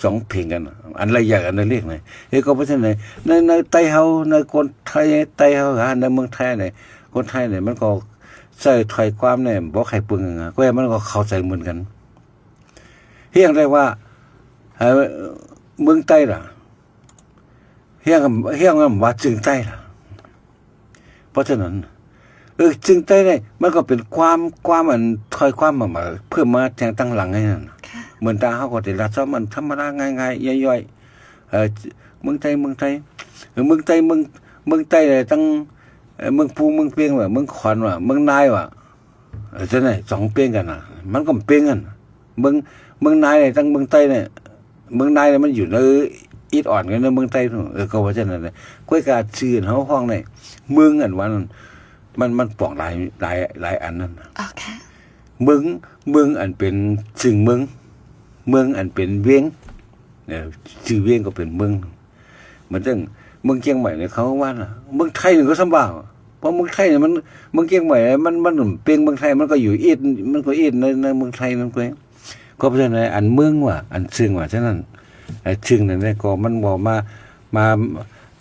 ສອງເພງກັນ ອັນລະໃຫຍ່ ອັນລະເລັກນະ ເອີ ກໍເພາະສະນັ້ນ ໃນ ໃນໃຕ້ເຮົາ ໃນຄົນໄທໃຕ້ເຮົາ ໃນເມືອງໄທນີ້ ຄົນໄທນີ້ ມັນກໍໃຊ້ຖ້ອຍຄວາມນີ້ ບໍ່ໃຫ້ເປິງຫຍັງ ກໍມັນກໍເຂົ້າໃຈເໝືອນກັນ ຮຽກໄດ້ວ່າ ເອີ ເມືອງໃຕ້ລະ ຮຽກ ຮຽກວ່າເຊິ່ງໃຕ້ລະ ເພາະສະນັ້ນ ເອີ ເຊິ່ງໃຕ້ນີ້ ມັນກໍເປັນຄວາມ ຄວາມອັນ ຖ້ອຍຄວາມມາ ມາເພີ່ມມາແທງຕັ້ງຫຼັງໃຫ້ນັ້ນ ເໝືອນຕາເຮົາກໍໄດ້ລາດຊອມ ມັນທຳມະດາງ່າຍໆ ຍ່ອຍໆ ເອີ ເມືອງໃຕ້ ເມືອງໃຕ້ ເອີ ເມືອງໃຕ້ ເມືອງ ເມືອງໃຕ້ ແລະ ທັງ ເອີ ເມືອງພູ ເມືອງເປງ ວ່າ ເມືອງຂອນ ວ່າ ເມືອງນາຍ ວ່າ ເອີ ຈັ່ງໃດ ສອງເປງກັນນະ ມັນກໍເປັນອັນ ເມືອງ ເມືອງນາຍ ແລະ ທັງເມືອງໃຕ້ນີ້ ເມືອງນາຍນີ້ມັນຢູ່ໃນອິດອ່ອນກັນໃນເມືອງໃຕ້ພຸ້ນ ເອີ ກໍວ່າຈັ່ງນັ້ນແຫຼະ ຂ້ອຍກະຊື່ເຮົາຮ້ອງໄດ້ ເມືອງອັນວ່ານັ້ນ ມັນ ມັນປອງຫຼາຍ ຫຼາຍ ຫຼາຍອັນນັ້ນ ເມືອງ ເມືອງອັນເປັນຊື່ເມືອງ ເມືອງອັນເປັນວຽງ ເອີ ຊື່ວຽງກໍເປັນເມືອງ ເໝືອນຈັ່ງເມືອງກຽງໃໝ່ນີ້ ເຂົາວ່ານະ ເມືອງໄທນີ້ກໍສ່ຳວ່າ ເພາະເມືອງໄທນີ້ມັນ ເມືອງກຽງໃໝ່ມັນ ມັນເປັນເມືອງໄທ ມັນກໍຢູ່ອີດ ມັນກໍອີດໃນ ໃນເມືອງໄທນັ້ນເວີຍ ກໍເປັນອັນເມືອງວ່າ ອັນເຊິ່ງວ່າ ສະນັ້ນ ເຊິ່ງນັ້ນແຫຼະ ກໍມັນເວົ້າມາ ມາ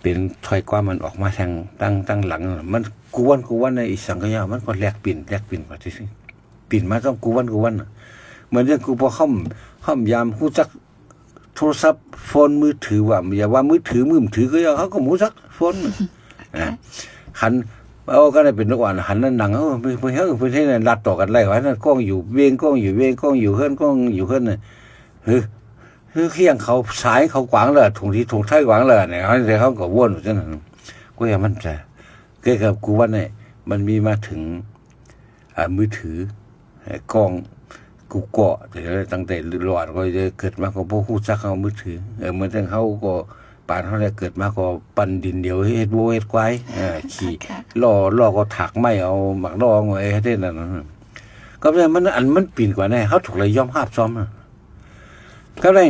ເປັນຖ້ອຍຄວາມ ມັນອອກມາທາງ ທາງ ທາງຫຼັງ ມັນກູວັນ ກູວັນໃນອີ່ສັງກະຍາ ມັນກໍແລກປິ່ນ ແລກປິ່ນວ່າ ປິ່ນມາຕ້ອງກູວັນ ກູວັນ ເໝືອນຢ່າງກູບໍ່ຫ້ອມ ຫ້ອມຢາມຮູ້ຈັກ ໂທລະສັບ ໂຟນມືຖື ວ່າ ຢ່າວ່າມືຖື ມືຖືກໍຢ່າ ເຮົາກໍບໍ່ຮູ້ຈັກໂຟນ ອາ ຄັນ ເອົາກັນເປັນນກອານ ຫັນນັ້ນໜັງ ເອີ ເພິ່ນ ເພິ່ນເຮັດລັດຕໍ່ກັນໄດ້ວ່າ ນັ້ນກ້ອງຢູ່ວຽງ ກ້ອງຢູ່ວຽງ ກ້ອງຢູ່ເຮືອນ ກ້ອງຢູ່ເຮືອນ ເອີ ຄື ຄືຄຽງເຂົາສາຍເຂົາກວາງແລ້ວ ທົ່ງທີ່ທົ່ງໄທກວາງແລ້ວ ເຮົາ ເຮົາກໍວົນຢູ່ຈັ່ງນັ້ນ ກໍຢ່າມັນຈະ ເກີດກັບກູວັນນີ້ ມັນມີມາເຖິງ ອ່າ ມືຖື ເອີ ກ້ອງ ກູເກາະ ຕັ້ງແຕ່ຫຼອດ ຂ້ອຍເກີດມາກໍບໍ່ຮູ້ຈັກເຮົາມືຖື ເອີ ເໝືອນຈັ່ງເຮົາກໍ ປານເຮົາໄດ້ເກີດມາກໍປັ່ນດິນດຽວເຮັດໂວເຮັດຄວາຍ ເອີ ຂີ່ ລໍ້ ລໍ້ກໍຖາກໄມ້ເອົາໝາກລໍ້ເຮັດນັ້ນ ກໍແມ່ນມັນ ອັນມັນປິ່ນກວ່າແນ່ ເຮົາຖືກໄລ່ຍອມຮັບຊອມ ກໍໄດ້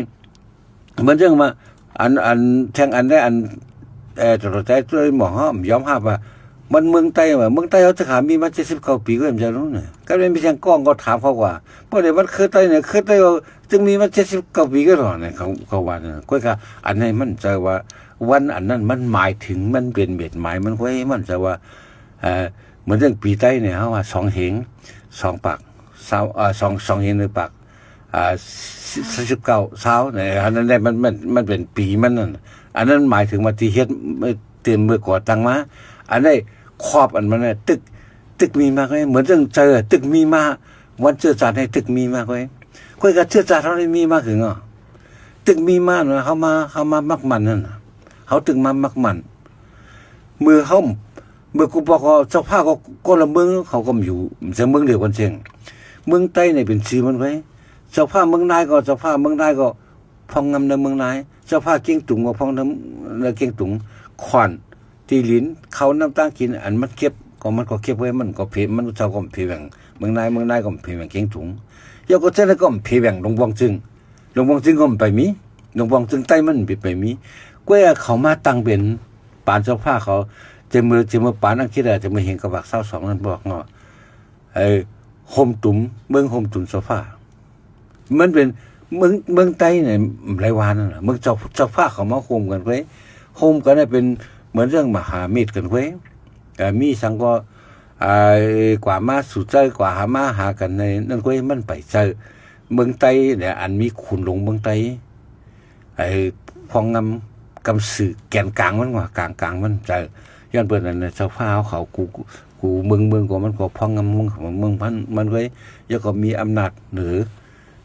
ເໝືອນຈັ່ງວ່າ ອັນ ອັນ ແທງອັນໃດ ອັນ ເອີ ຕົວໃຈຕົວໝອງເຮົາຍອມຮັບວ່າ ມັນເມືອງໃຕ້ວ່າ ເມືອງໃຕ້ເຮົາຈະຫາມີມາເຈັດສິບເກົ້າປີກໍຍັງຈະຮູ້ນະ ກໍແມ່ນມີແທງກ້ອງກໍຖາມເຂົາວ່າ ບໍ່ໄດ້ວັນເຄີໃຕ້ນີ້ ເຄີໃຕ້ວ່າຈຶ່ງມີມາເຈັດສິບເກົ້າປີກໍລອນະ ເຂົາ ເຂົາວ່ານະ ຂ້ອຍກໍ ອັນໃຫ້ໝັ້ນໃຈວ່າ ວັນອັນນັ້ນມັນໝາຍເຖິງ ມັນເປັນເມດໝາຍ ມັນຂ້ອຍໃຫ້ໝັ້ນໃຈວ່າ ເອີ ເໝືອນຈັ່ງປີໃຕ້ນີ້ ເຮົາວ່າສອງເຮງ ສອງປາກ ຊາວ ເອີ ສອງ ສອງເຮງໜຶ່ງປາກ ອ່າ ຊາວ ຊາວສິບເກົ້າ ຊາວ ອັນນັ້ນແຫຼະ ມັນ ມັນ ມັນເປັນປີມັນນັ້ນ ອັນນັ້ນໝາຍເຖິງວ່າທີ່ເຮັດ ເມື່ອ ເຕັມເມື່ອກໍ່ຕັ້ງມາ ອັນໃດຂອບອັນມັນນະ ຕຶກ ຕຶກມີມາກເລີຍ ເໝືອນຈັ່ງເຈີຕຶກມີມາ ວັນເຈີຈານໃຫ້ຕຶກມີມາກເລີຍ ຂ້ອຍກໍເຊື້ອຊາດເຮົານີ້ມີມາຄືເນາະ ຕຶກມີມານະ ເຮົາມາ ເຮົາມາມັກໝັ້ນນັ້ນ ເຮົາຕຶກມາມັກໝັ້ນ ເມື່ອເຮົາ ເມື່ອກູບອກວ່າເຈົ້າພາບກໍຄົນລະເມືອງ ເຂົາກໍຢູ່ແຕ່ເມືອງດຽວກັນເຊັ່ນ ເມືອງໃຕ້ນີ້ເປັນຊື່ມັນໄວ້ ເຈົ້າພາບເມືອງນາຍກໍ ເຈົ້າພາບເມືອງນາຍກໍ ພອງງຳໃນເມືອງນາຍ ເຈົ້າພາບກຽງຕຸງກໍພອງນຳໃນກຽງຕຸງ ຂອນ ຕີລິນ ເຂົ້ານ້ຳຕາງກິນ ອັນມັນເກັບກໍ ມັນກໍເກັບໄວ້ ມັນກໍເພ ມັນເຈົ້າກໍເພແຫວ່ງເມືອງນາຍ ເມືອງນາຍກໍເພແຫວ່ງກຽງຕຸງ ຢ່າກໍເຊັ່ນນັ້ນກໍເພແຫວ່ງດອງບວງຈຶງ ດອງບວງຈຶງກໍໄປມີ ດອງບວງຈຶງໃຕ້ມັນໄປ ໄປມີ ກວ່າເຂົາມາຕັ້ງເປັນ ປານເຈົ້າພາບເຂົາ ຈະເມືອ ຈະເມືອປານອັງກິດ ອາດຈະເມືອເຫັນກັບວັກຊາວສອງນັ້ນບອກເນາະ ໄອ້ ໂຮມຕຸມ ເມືອງໂຮມຕຸມເຈົ້າຟ້າ ມັນເປັນເມືອງ ເມືອງໃຕ້ນີ້ຫຼາຍວ່ານັ້ນນະ ເມືອງເຈົ້າ ເຈົ້າຟ້າເຂົາມາໂຮມກັນເວີຍ ໂຮມກັນໃຫ້ເປັນເໝືອນເລື່ອງມະຫາມິດກັນເວີຍ ເອີ ມີສັງກໍ ອ່າ ກວ່າມາສູ່ເຈົ້າ ກວ່າຫາມາຫາກັນໃນນັ້ນເວີຍ ມັນໄປໃສ່ເມືອງໃຕ້ແຫຼະ ອັນມີຂຸນຫຼົງເມືອງໃຕ້ ໄອ້ພອງງາມກຳຊື່ແກນກາງມັນວ່າ ກາງກາງມັນໃຈ ຍ້ອນເພິ່ນນັ້ນນະ ເຈົ້າຟ້າເຮົາເຂົາ ກູ ກູເມືອງ ເມືອງກໍມັນກໍພອງງາມເມືອງຂອງເມືອງມັນ ມັນເວີຍ ແລ້ວກໍມີອຳນາດເໜືອ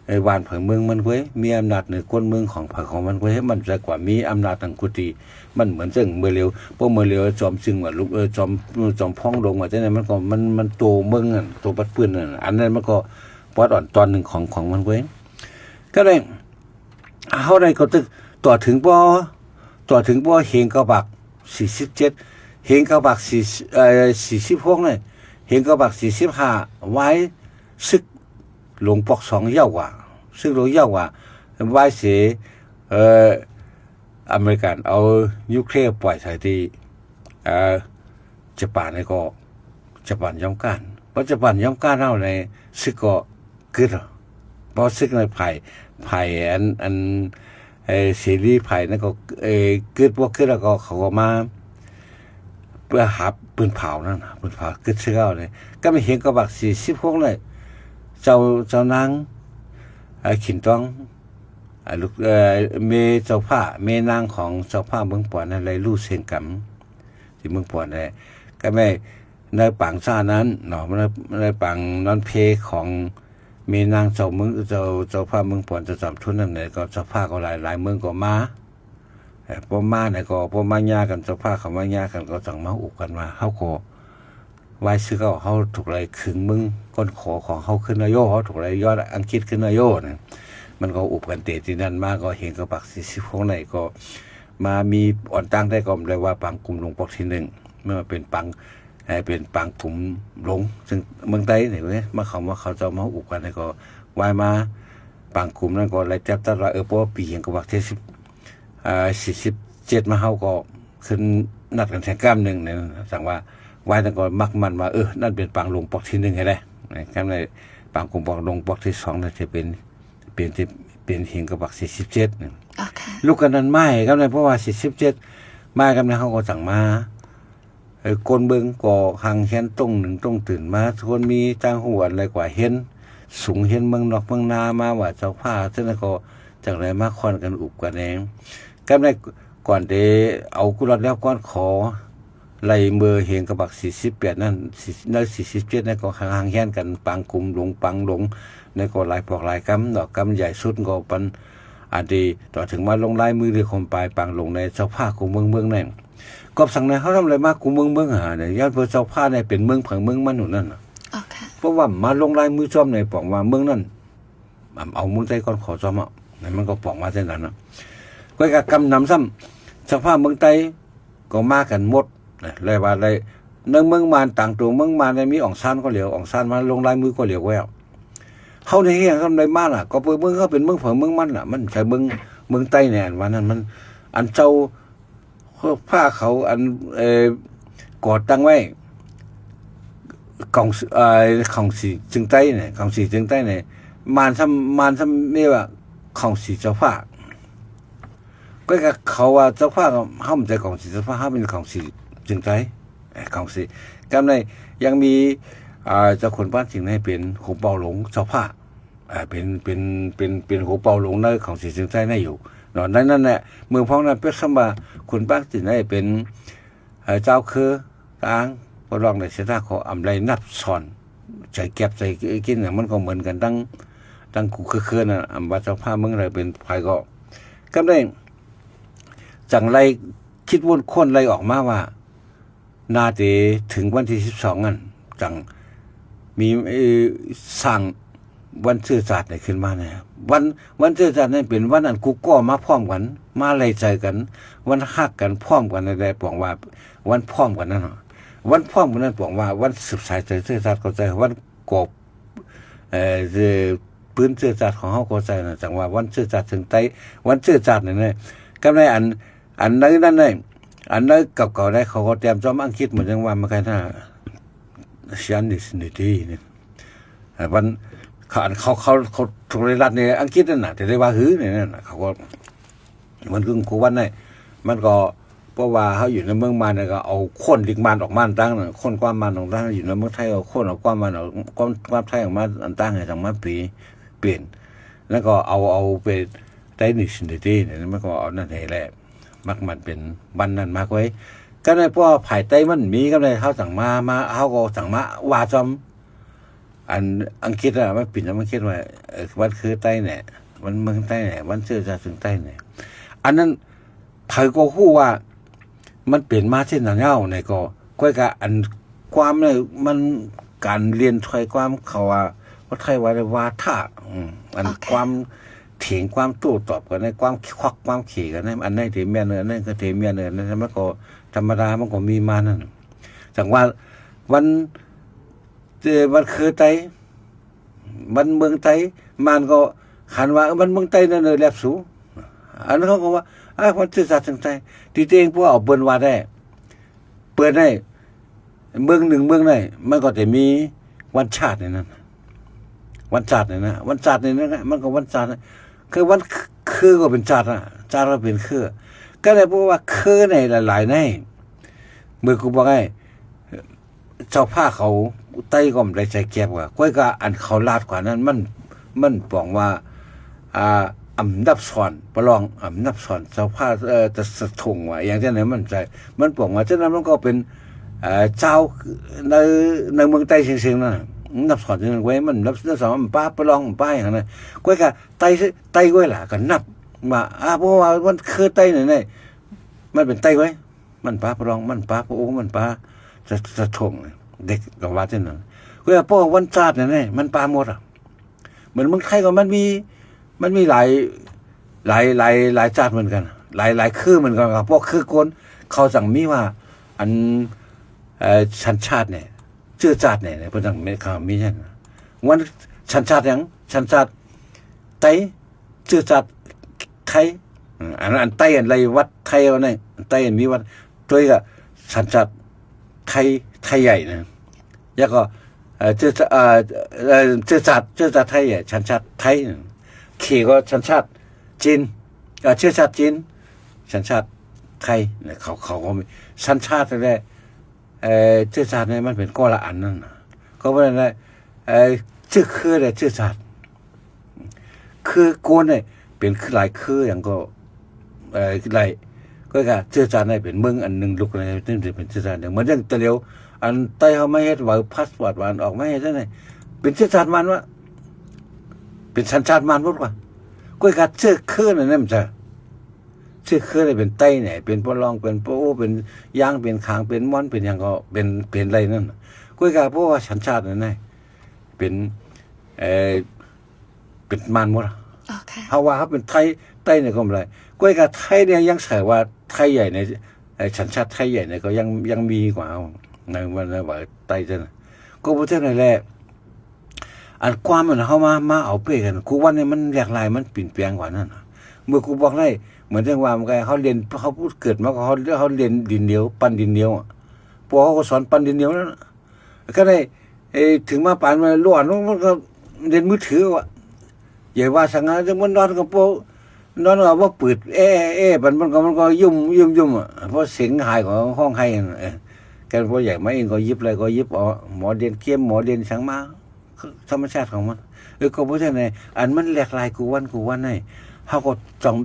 ໄອ້ບ້ານໃຜເມືອງມັນເວີຍ ມີອຳນາດເໜືອກົ້ນເມືອງຂອງໃຜຂອງມັນເວີຍ ມັນຈະກວ່າມີອຳນາດທາງກຸຕິ ມັນເໝືອນເຊິ່ງເມື່ອຫຼຽວ ເພາະເມື່ອຫຼຽວຈອມຊຶງວ່າ ເອີ ຈອມ ຈອມພອງຫຼົງວ່າຈັ່ງໃດ ມັນກໍ ມັນ ມັນໂຕເມືອງນັ້ນ ໂຕປັດປືນນັ້ນ ອັນນັ້ນມັນກໍປອດອ່ອນຕອນໜຶ່ງຂອງ ຂອງມັນເວີຍ ກໍໄດ້ ເຮົາໄດ້ກໍຕຶກຕໍ່ເຖິງບໍ່ ຕໍ່ເຖິງບໍ່ເຫັນກັບບັກສີ່ສິບເຈັດ ເຫັນກັບບັກສີ່ ເອີ ສີ່ສິບຫົກນີ້ ເຫັນກັບບັກສີ່ສິບຫ້າ ວາຍ ຊຶກຫຼົງປອກສອງເຍົາກວ່າ ຊຶກຫຼົງເຍົາກວ່າ ວາຍເສ ເອີ ອາເມລິກັນເອົານິວເຄລຍປ່ອຍໃສ່ທີ່ ເອີ ຈະປານນີ້ກໍ ຈະປານຍອມການ ເພາະຈະປານຍອມການເຮົາໃນຊຶກກໍ ກຶດ ເພາະຊຶກໃນຝ່າຍ ຝ່າຍອັນ ອັນ ເອີ ເສລີຝ່າຍນັ້ນກໍ ເອີ ກຶດບໍ່ກຶດແລ້ວກໍເຂົາກໍມາ ເພື່ອຫາປືນເຜົານັ້ນນະ ປືນເຜົາກຶດຊຶກເຮົານີ້ ກໍມາເຫັນກັບບັກສີ່ສິບຫົກນີ້ ເຈົ້າ ເຈົ້ານາງ ເອີ ຂິນຕອງ ເອີ ລູກ ເອີ ແມ່ເຈົ້າຟ້າ ແມ່ນາງຂອງເຈົ້າຟ້າເມືອງປອນນັ້ນໄດ້ຮູ້ເຊັ່ນກັນ ທີ່ເມືອງປອນແຫຼະ ກໍແມ່ນໃນປາງຊານັ້ນເນາະ ໃນ ໃນປາງນອນເພຂອງແມ່ນາງເຈົ້າເມືອງ ເຈົ້າ ເຈົ້າຟ້າເມືອງປອນ ເຈົ້າຈອມທຶນນັ້ນແຫຼະ ກໍເຈົ້າຟ້າກໍຫຼາຍ ຫຼາຍເມືອງກໍມາ ເອີ ພໍມາແລ້ວກໍ ພໍມາຫຍ້າກັນ ເຈົ້າຟ້າເຂົາມາຫຍ້າກັນ ກໍຈັ່ງມາອຸບກັນວ່າ ເຮົາກໍ ວາຍຊຶກເຮົາ ເຮົາຖືກໄລ່ຄຶງເມືອງກ້ອນຂໍຂອງເຮົາຂຶ້ນນະໂຍ ເຮົາຖືກໄລ່ຍອດອັງກິດຂຶ້ນນະໂຍ ນັ້ນ ມັນກໍອຸບກັນເຕະທີ່ນັ້ນມາ ກໍເຫັນກັບບັກສີ່ສິບຫົກໃນ ກໍມາມີອ່ອນຕ່າງໄດ້ ກໍໄດ້ວ່າປາງກຸ່ມຫຼົງປອກທີໜຶ່ງ ແມ່ນວ່າເປັນປາງ ໃຫ້ເປັນປາງກຸ່ມຫຼົງ ຊຶ່ງເມືອງໃຕ້ນີ້ເວີຍ ມາເຂົ້າມາ ເຂົາເຈົ້າມາອຸບກັນ ແລ້ວກໍວາຍມາປາງກຸ່ມນັ້ນກໍໄດ້ຈັບຕັດວ່າ ເອີ ພໍປີເຫັນກັບບັກທີສິບ ອ່າ ສີ່ສິບເຈັດມາ ເຮົາກໍຂຶ້ນນັດກັນແທງກ້າມໜຶ່ງນັ້ນ ຈັ່ງວ່າວາຍນັ້ນກໍມັກໝັ້ນວ່າ ເອີ ນັ້ນເປັນປາງຫຼົງປອກທີໜຶ່ງໃຫ້ແດ່ ຄັນໃດປາງກຸ່ມປອກຫຼົງປອກທີສອງນັ້ນຈະເປັນ ເປັນທີ່ ເປັນເຫັນກັບບັກສີ່ສິບເຈັດນັ້ນ ໂອເຄ ລຸກກັນນັ້ນມາໃຫ້ກັບໃນ ເພາະວ່າສີ່ສິບເຈັດມາກັບໃນ ເຮົາກໍຈັ່ງມາ ເອີ ຄົນເບິ່ງກໍຮັ່ງຮຽນຕົງໜຶ່ງຕົງຕື່ນມາ ຄົນມີຕ່າງຮູ້ອັນໃດກວ່າຮຽນສູງ ຮຽນເມືອງນອກເມືອງນາມາວ່າເຈົ້າຟ້າ ເຊິ່ງນັ້ນກໍຈັ່ງໃດມາຄອນກັນອຸບກັນແຮງ ກັບໃນ ກ່ອນເດເອົາກຸລັດແລ້ວກ່ອນ ຂໍໄລ່ເມືອເຫັນກັບບັກສີ່ສິບແປດນັ້ນ ໃນສີ່ສິບເຈັດນັ້ນກໍຮັ່ງຮຽນກັນປາງກຸ່ມຫຼົງ ປາງຫຼົງ ໃນກໍຫຼາຍພວກຫຼາຍກຳເນາະ ກຳໃຫຍ່ສຸດກໍປັນ ອັນທີ່ຕໍ່ເຖິງມາລົງລາຍມືທີ່ຄົມປາຍປາງຫຼົງໃນເຈົ້າຟ້າກູເມືອງເມືອງນັ້ນ ກໍສັງໃນເຮົາທຳໄລມາກູເມືອງເມືອງຫາໃນ ຍ້ອນເພິ່ນເຈົ້າຟ້າໃນເປັນເມືອງໃຜເມືອງມັນຢູ່ນັ້ນນະ ໂອເຄ ເພາະວ່າມາລົງລາຍມືຈອມໃນປອງວ່າເມືອງນັ້ນ ອຳ ເອົາເມືອງໃຕ້ກ່ອນຂໍຈອມເອົາ ນັ້ນມັນກໍປອງມາຈັ່ງນັ້ນນະ ກໍກະກຳນຳຊ້ຳ ເຈົ້າຟ້າເມືອງໃຕ້ ກໍມາກັນໝົດນະ ແລະວ່າໄດ້ ໃນເມືອງມານ ຕາງຕົວເມືອງມານໄດ້ມີອອງຊານກໍຫຼຽວ ອອງຊານມາລົງລາຍມືກໍຫຼຽວແລ້ວ ເຮົາໃນເຮັດຫຍັງທຳໄດ້ມາລະ ກໍເພາະເມືອງເຮົາເປັນເມືອງເຜືອເມືອງມັນລະ ມັນໃຊ້ເມືອງ ເມືອງໃຕ້ໃນອັນວ່ານັ້ນ ມັນ ອັນເຈົ້າ ພວກພາເຂົາ ອັນ ເອີ ກໍ່ຕັ້ງໄວ້ ກອງ ເອີ ກອງສີຈຽງໃຕ້ນີ້ ກອງສີຈຽງໃຕ້ນີ້ ມານຊ້ຳ ມານຊ້ຳເອີ້ນວ່າກອງສີເຈົ້າຟ້າ ກໍເຂົາວ່າເຈົ້າຟ້າ ເຮົາບໍ່ໃຊ່ກອງສີເຈົ້າຟ້າ ເຮົາເປັນກອງສີຈຽງໃຕ້ ເອີ ກອງສີ ກັບໃນຍັງມີ ອ່າ ເຈົ້າຂຸນປານຈຽງໃນເປັນຫົວເປົ່າຫຼົງເຈົ້າຟ້າ ອ່າ ເປັນ ເປັນ ເປັນ ເປັນຫົວເປົ່າຫຼົງໃນຂອງສີຈຽງໃຕ້ໃນຢູ່ເນາະ ໃນນັ້ນແຫຼະ ເມືອງພອງນັ້ນເປັນສຳວ່າຂຸນປານຈຽງໃນເປັນ ເອີ ເຈົ້າຄືຕ່າງ ບໍ່ລອງໃນເສດຖາຂອງອຳໄລນັບຊ້ອນ ໃຈແກັບໃຈກິນຫຍັງ ມັນກໍເໝືອນກັນທັງ ທັງກູຄືຄືນັ້ນ ອຳວ່າເຈົ້າພາບເມືອງໃດເປັນໃຜກໍ ກໍໄດ້ຈັ່ງໄລ່ຄິດວົນຄົ້ນໄລ່ອອກມາວ່າ ໜ້າຈະເຖິງວັນທີສິບສອງນັ້ນ ຈັ່ງມີ ເອີ ສ້າງວັນເຊື້ອຊາດນີ້ຂຶ້ນມາແນ່ ວັນ ວັນເຊື້ອຊາດນີ້ເປັນວັນອັນກູກໍ່ມາພ້ອມກັນ ມາໄລ່ໃຈກັນ ວັນຮັກກັນພ້ອມກັນ ໄດ້ປອງວ່າ ວັນພ້ອມກັນນັ້ນ ວັນພ້ອມກັນນັ້ນປອງວ່າ ວັນສືບສາຍເຊື້ອຊາດເຂົ້າໃຈ ວັນກອບ ເອີ ເອີ ປືນເຊື້ອຊາດຂອງເຮົາເຂົ້າໃຈນະ ຈັ່ງວ່າວັນເຊື້ອຊາດເຊີງໃຕ້ ວັນເຊື້ອຊາດນີ້ນະ ກັບໃນອັນ ອັນໃນນັ້ນນະ ອັນໃດເກົ່າໆໄດ້ ເຂົາກໍແຕ້ມຈອມອັງກິດ ໝົດ ຈັ່ງວ່າມັນກໍໜ້າ Christianity ນີ້ ເອີ ມັນ ເຂົາ ເຂົາ ເຂົາ ເຂົາ ເຂົາໄດ້ລັດໃນອັງກິດນັ້ນນະ ແຕ່ໄດ້ວ່າຮືໃນນັ້ນນະ ເຂົາກໍ ມັນຄື ຄືວັນນີ້ ມັນກໍ ເພາະວ່າເຮົາຢູ່ໃນເມືອງມານນີ້ ກໍເອົາໂຄ່ນລິກມານອອກມາຕ່າງໆ ໂຄ່ນຄວາມມານອອກຕ່າງໆ ຢູ່ໃນເມືອງໄທ ເອົາໂຄ່ນເອົາຄວາມມານອອກ ຄວາມ ຄວາມໄທອອກມາອັນຕ່າງ ໃຫ້ທັງມາປີ ເປັນ ແລ້ວກໍເອົາ ເອົາໄປໄດ້ Christianity ນີ້ ມັນກໍເອົານັ້ນໃຫ້ແຫຼະ ມັກມັນເປັນວັນນັ້ນມາກເວີຍ ກໍໃນເພາະວ່າພາຍໃຕ້ມັນມີ ກໍໃນເຮົາຈັ່ງມາ ມາ ເຮົາກໍຈັ່ງມາວ່າຈອມ ອັນອັງກິດອະ ມັນປິ່ນນຳອັງກິດວ່າ ເອີ ວັນຄືໄຕ້ແນ່ ວັນເມືອງໄຕ້ແນ່ ວັນເຊື້ອຊາດເຊື້ອໄຕ້ແນ່ ອັນນັ້ນໃຜກໍຮູ້ວ່າມັນເປັນມາເຊັ່ນນັ້ນແລ້ວນີ້ກໍ ຂ້ອຍກະ ອັນຄວາມນີ້ມັນ ການລຽນຖ້ອຍຄວາມເຂົາວ່າ ວ່າໄທວ່າໄດ້ວາທະ ອືມ ອັນ ໂອເຄ ຄວາມເຖີງ ຄວາມໂຕ້ຕອບກັນໃນ ຄວາມຄວັກຄວາມເຂກັນໃນ ອັນໃດທີ່ແມ່ນ ອັນນັ້ນກໍທີ່ແມ່ນ ອັນນັ້ນມັນກໍທຳມະດາ ມັນກໍມີມານັ້ນ ຈັ່ງວ່າວັນ ເອີ ວັນຄືໄຕ້ ວັນເມືອງໄຕ້ ມານກໍຄັນວ່າ ເອີ ວັນເມືອງໄຕ້ນັ້ນເດີ ແລັບສູ ອັນນັ້ນເຂົາກໍວ່າ ອາ ວັນເຊື້ອຊາດເຊື້ອໄຕ້ ທີ່ຕົວເອງພວກເອົາເບິ່ນວ່າໄດ້ ເປີດໃຫ້ເມືອງໜຶ່ງເມືອງໃດ ມັນກໍຈະມີວັນຊາດໃນນັ້ນ ວັນຊາດໃນນັ້ນ ວັນຊາດໃນນັ້ນ ມັນກໍວັນຊາດ ຄືວັນ ຄືກໍເປັນຊາດ ຊາດກໍເປັນຄື ກໍເລີຍເພາະວ່າຄືໃນຫຼາຍໆໃນ ເມື່ອກູບອກໃຫ້ ເຈົ້າພາເຂົາໄຕ້ກໍບໍ່ໄດ້ໃສ່ແກັບວ່າ ຂ້ອຍກໍອັນເຂົາລາດກວ່ານັ້ນ ມັນ ມັນປອງວ່າ ອ່າ ອຳນາດສອນ ປະລອງອຳນາດສອນ ເຈົ້າພາ ເອີ ຕະສະຖົງວ່າ ອີ່ຫຍັງຈັ່ງໃດ ມັນໃສ່ ມັນປອງວ່າ ຈັ່ງນັ້ນມັນກໍເປັນ ເອີ ເຈົ້າໃນ ໃນເມືອງໄຕ້ເຊັງໆນັ້ນ ອຳນາດສອນຈັ່ງນັ້ນເວີຍ ມັນນາດສອນ ປະລອງ ປະຫຍັງນັ້ນ ຂ້ອຍກໍໄຕ້ ໄຕ້ເວີຍລະ ກໍນັບວ່າ ອ່າ ເພາະວ່າມັນຄືໄຕ້ນັ້ນ ມັນເປັນໄຕ້ເວີຍ ມັນປາປະລອງ ມັນປາປະໂອ ມັນປາສະ ສະຖົງ ເດັກກໍວ່າຈັ່ງນັ້ນ ເພາະວ່າວັນຊາດນັ້ນແຫຼະ ມັນປາໝົດອະ ເໝືອນເມືອງໄທກໍມັນມີ ມັນມີຫຼາຍ ຫຼາຍ ຫຼາຍ ຫຼາຍຊາດເໝືອນກັນ ຫຼາຍ ຫຼາຍຄືເໝືອນກັນ ພວກຄືໂກນ ເຂົາຈັ່ງມີວ່າ ອັນ ເອີ ສັນຊາດນີ້ ເຊື້ອຊາດນີ້ ເພິ່ນຈັ່ງມີ ເຂົາມີຫຍັງ ວັນ ສັນຊາດຫຍັງ ສັນຊາດໄຕ ເຊື້ອຊາດໄທ ອັນ ອັນໄຕ ອັນໄລວັດໄທ ອັນນັ້ນ ໄຕ ອັນມີວັດ ໂຕນີ້ກໍສັນຊາດໄທ ໄທໃຫຍ່ນະ ແລ້ວກໍ ເອີ ເຊື້ອ ເອີ ເຊື້ອຊາດ ເຊື້ອຊາດໄທໃຫຍ່ ສັນຊາດໄທ ເຂກໍສັນຊາດຈີນ ເອີ ເຊື້ອຊາດຈີນ ສັນຊາດໄທ ເຂົາ ເຂົາກໍມີສັນຊາດແທ້ ເອີ ເຊື້ອຊາດນີ້ມັນເປັນຄົນລະອັນນັ້ນນະ ກໍບໍ່ນັ້ນແຫຼະ ເອີ ເຊື້ອຄື ແລະ ເຊື້ອຊາດ ຄືໂກນນີ້ເປັນຫຼາຍຄືຫຍັງກໍ ເອີ ຫຼາຍ ກໍກະເຊື້ອຊາດນີ້ເປັນເມືອງອັນໜຶ່ງລຸກນີ້ເປັນເຊື້ອຊາດ ເໝືອນຢ່າງຕະຫຼຽວ ອັນໄຕເຮົາມາເຮັດໃບພາສປອດ ວ່າອອກມາເຮັດຈັ່ງໃດ ເປັນເຊື້ອຊາດມານວະ ເປັນສັນຊາດມານໝົດກວ່າ ກໍກະເຊື້ອຄືນັ້ນນະ ເຊື້ອຄືນີ້ເປັນໄຕແດ່ ເປັນປະລອງ ເປັນປະໂອ ເປັນຢາງ ເປັນຂາງ ເປັນມອນ ເປັນຫຍັງກໍເປັນ ເປັນໄລນັ້ນ ກໍກະເພາະວ່າສັນຊາດນັ້ນນະ ເປັນ ເອີ ເປັນມານໝົດ ໂອເຄ ເຮົາວ່າເຮົາເປັນໄທ ໄຕນີ້ກໍບໍ່ໄດ້ ກໍກະໄທນີ້ຍັງໃສ່ວ່າໄທໃຫຍ່ໃນ ໄອ້ສັນຊາດໄທໃຫຍ່ນີ້ກໍຍັງ ຍັງມີກວ່າເຮົາ ໃນ ໃນວ່າໄຕຊັ້ນນະ ກໍບໍ່ເທົ່ານັ້ນແຫຼະ ອັນຄວາມມັນເຮົາມາ ມາເອົາເປກັນ ຄູວັນນີ້ມັນຫຼາກຫຼາຍ ມັນປິ່ນແປງກວ່ານັ້ນນະ ເມື່ອກູບອກໄດ້ ເໝືອນຈັ່ງວ່າ ມັນກໍເຮົາລຽນ ເຮົາເກີດມາກໍເຮົາ ເຮົາລຽນດິນໜຽວ ປັ້ນດິນໜຽວອະ ພໍ່ເຮົາກໍສອນປັ້ນດິນໜຽວນັ້ນນະ ກໍໄດ້ ເອີ ເຖິງມາປານວ່າຫຼອນ ມັນກໍລຽນມືຖືວ່າ ຢ່າວ່າສັງຫາ ຈັ່ງມັນນອນກໍບໍ່ ນອນກໍບໍ່ປືດແອ ແອ ປານ ມັນກໍ ມັນກໍຍຸ່ມ ຍຸ່ມ ຍຸ່ມອະ ພໍເສັງຫາຍກໍຮ້ອງໄຫ້ ເອີ ກັນພໍ່ໃຫຍ່ມາເອງກໍຢິບໄດ້ກໍຢິບເອົາ ໝໍລຽນເກມ ໝໍລຽນສັງມາ ທຳມະຊາດຂອງມັນ ເອີ ກໍບໍ່ຊັ້ນໃດ ອັນມັນຫຼາກຫຼາຍກູວັນ ກູວັນໃດ ເຮົາກໍຕ້ອງ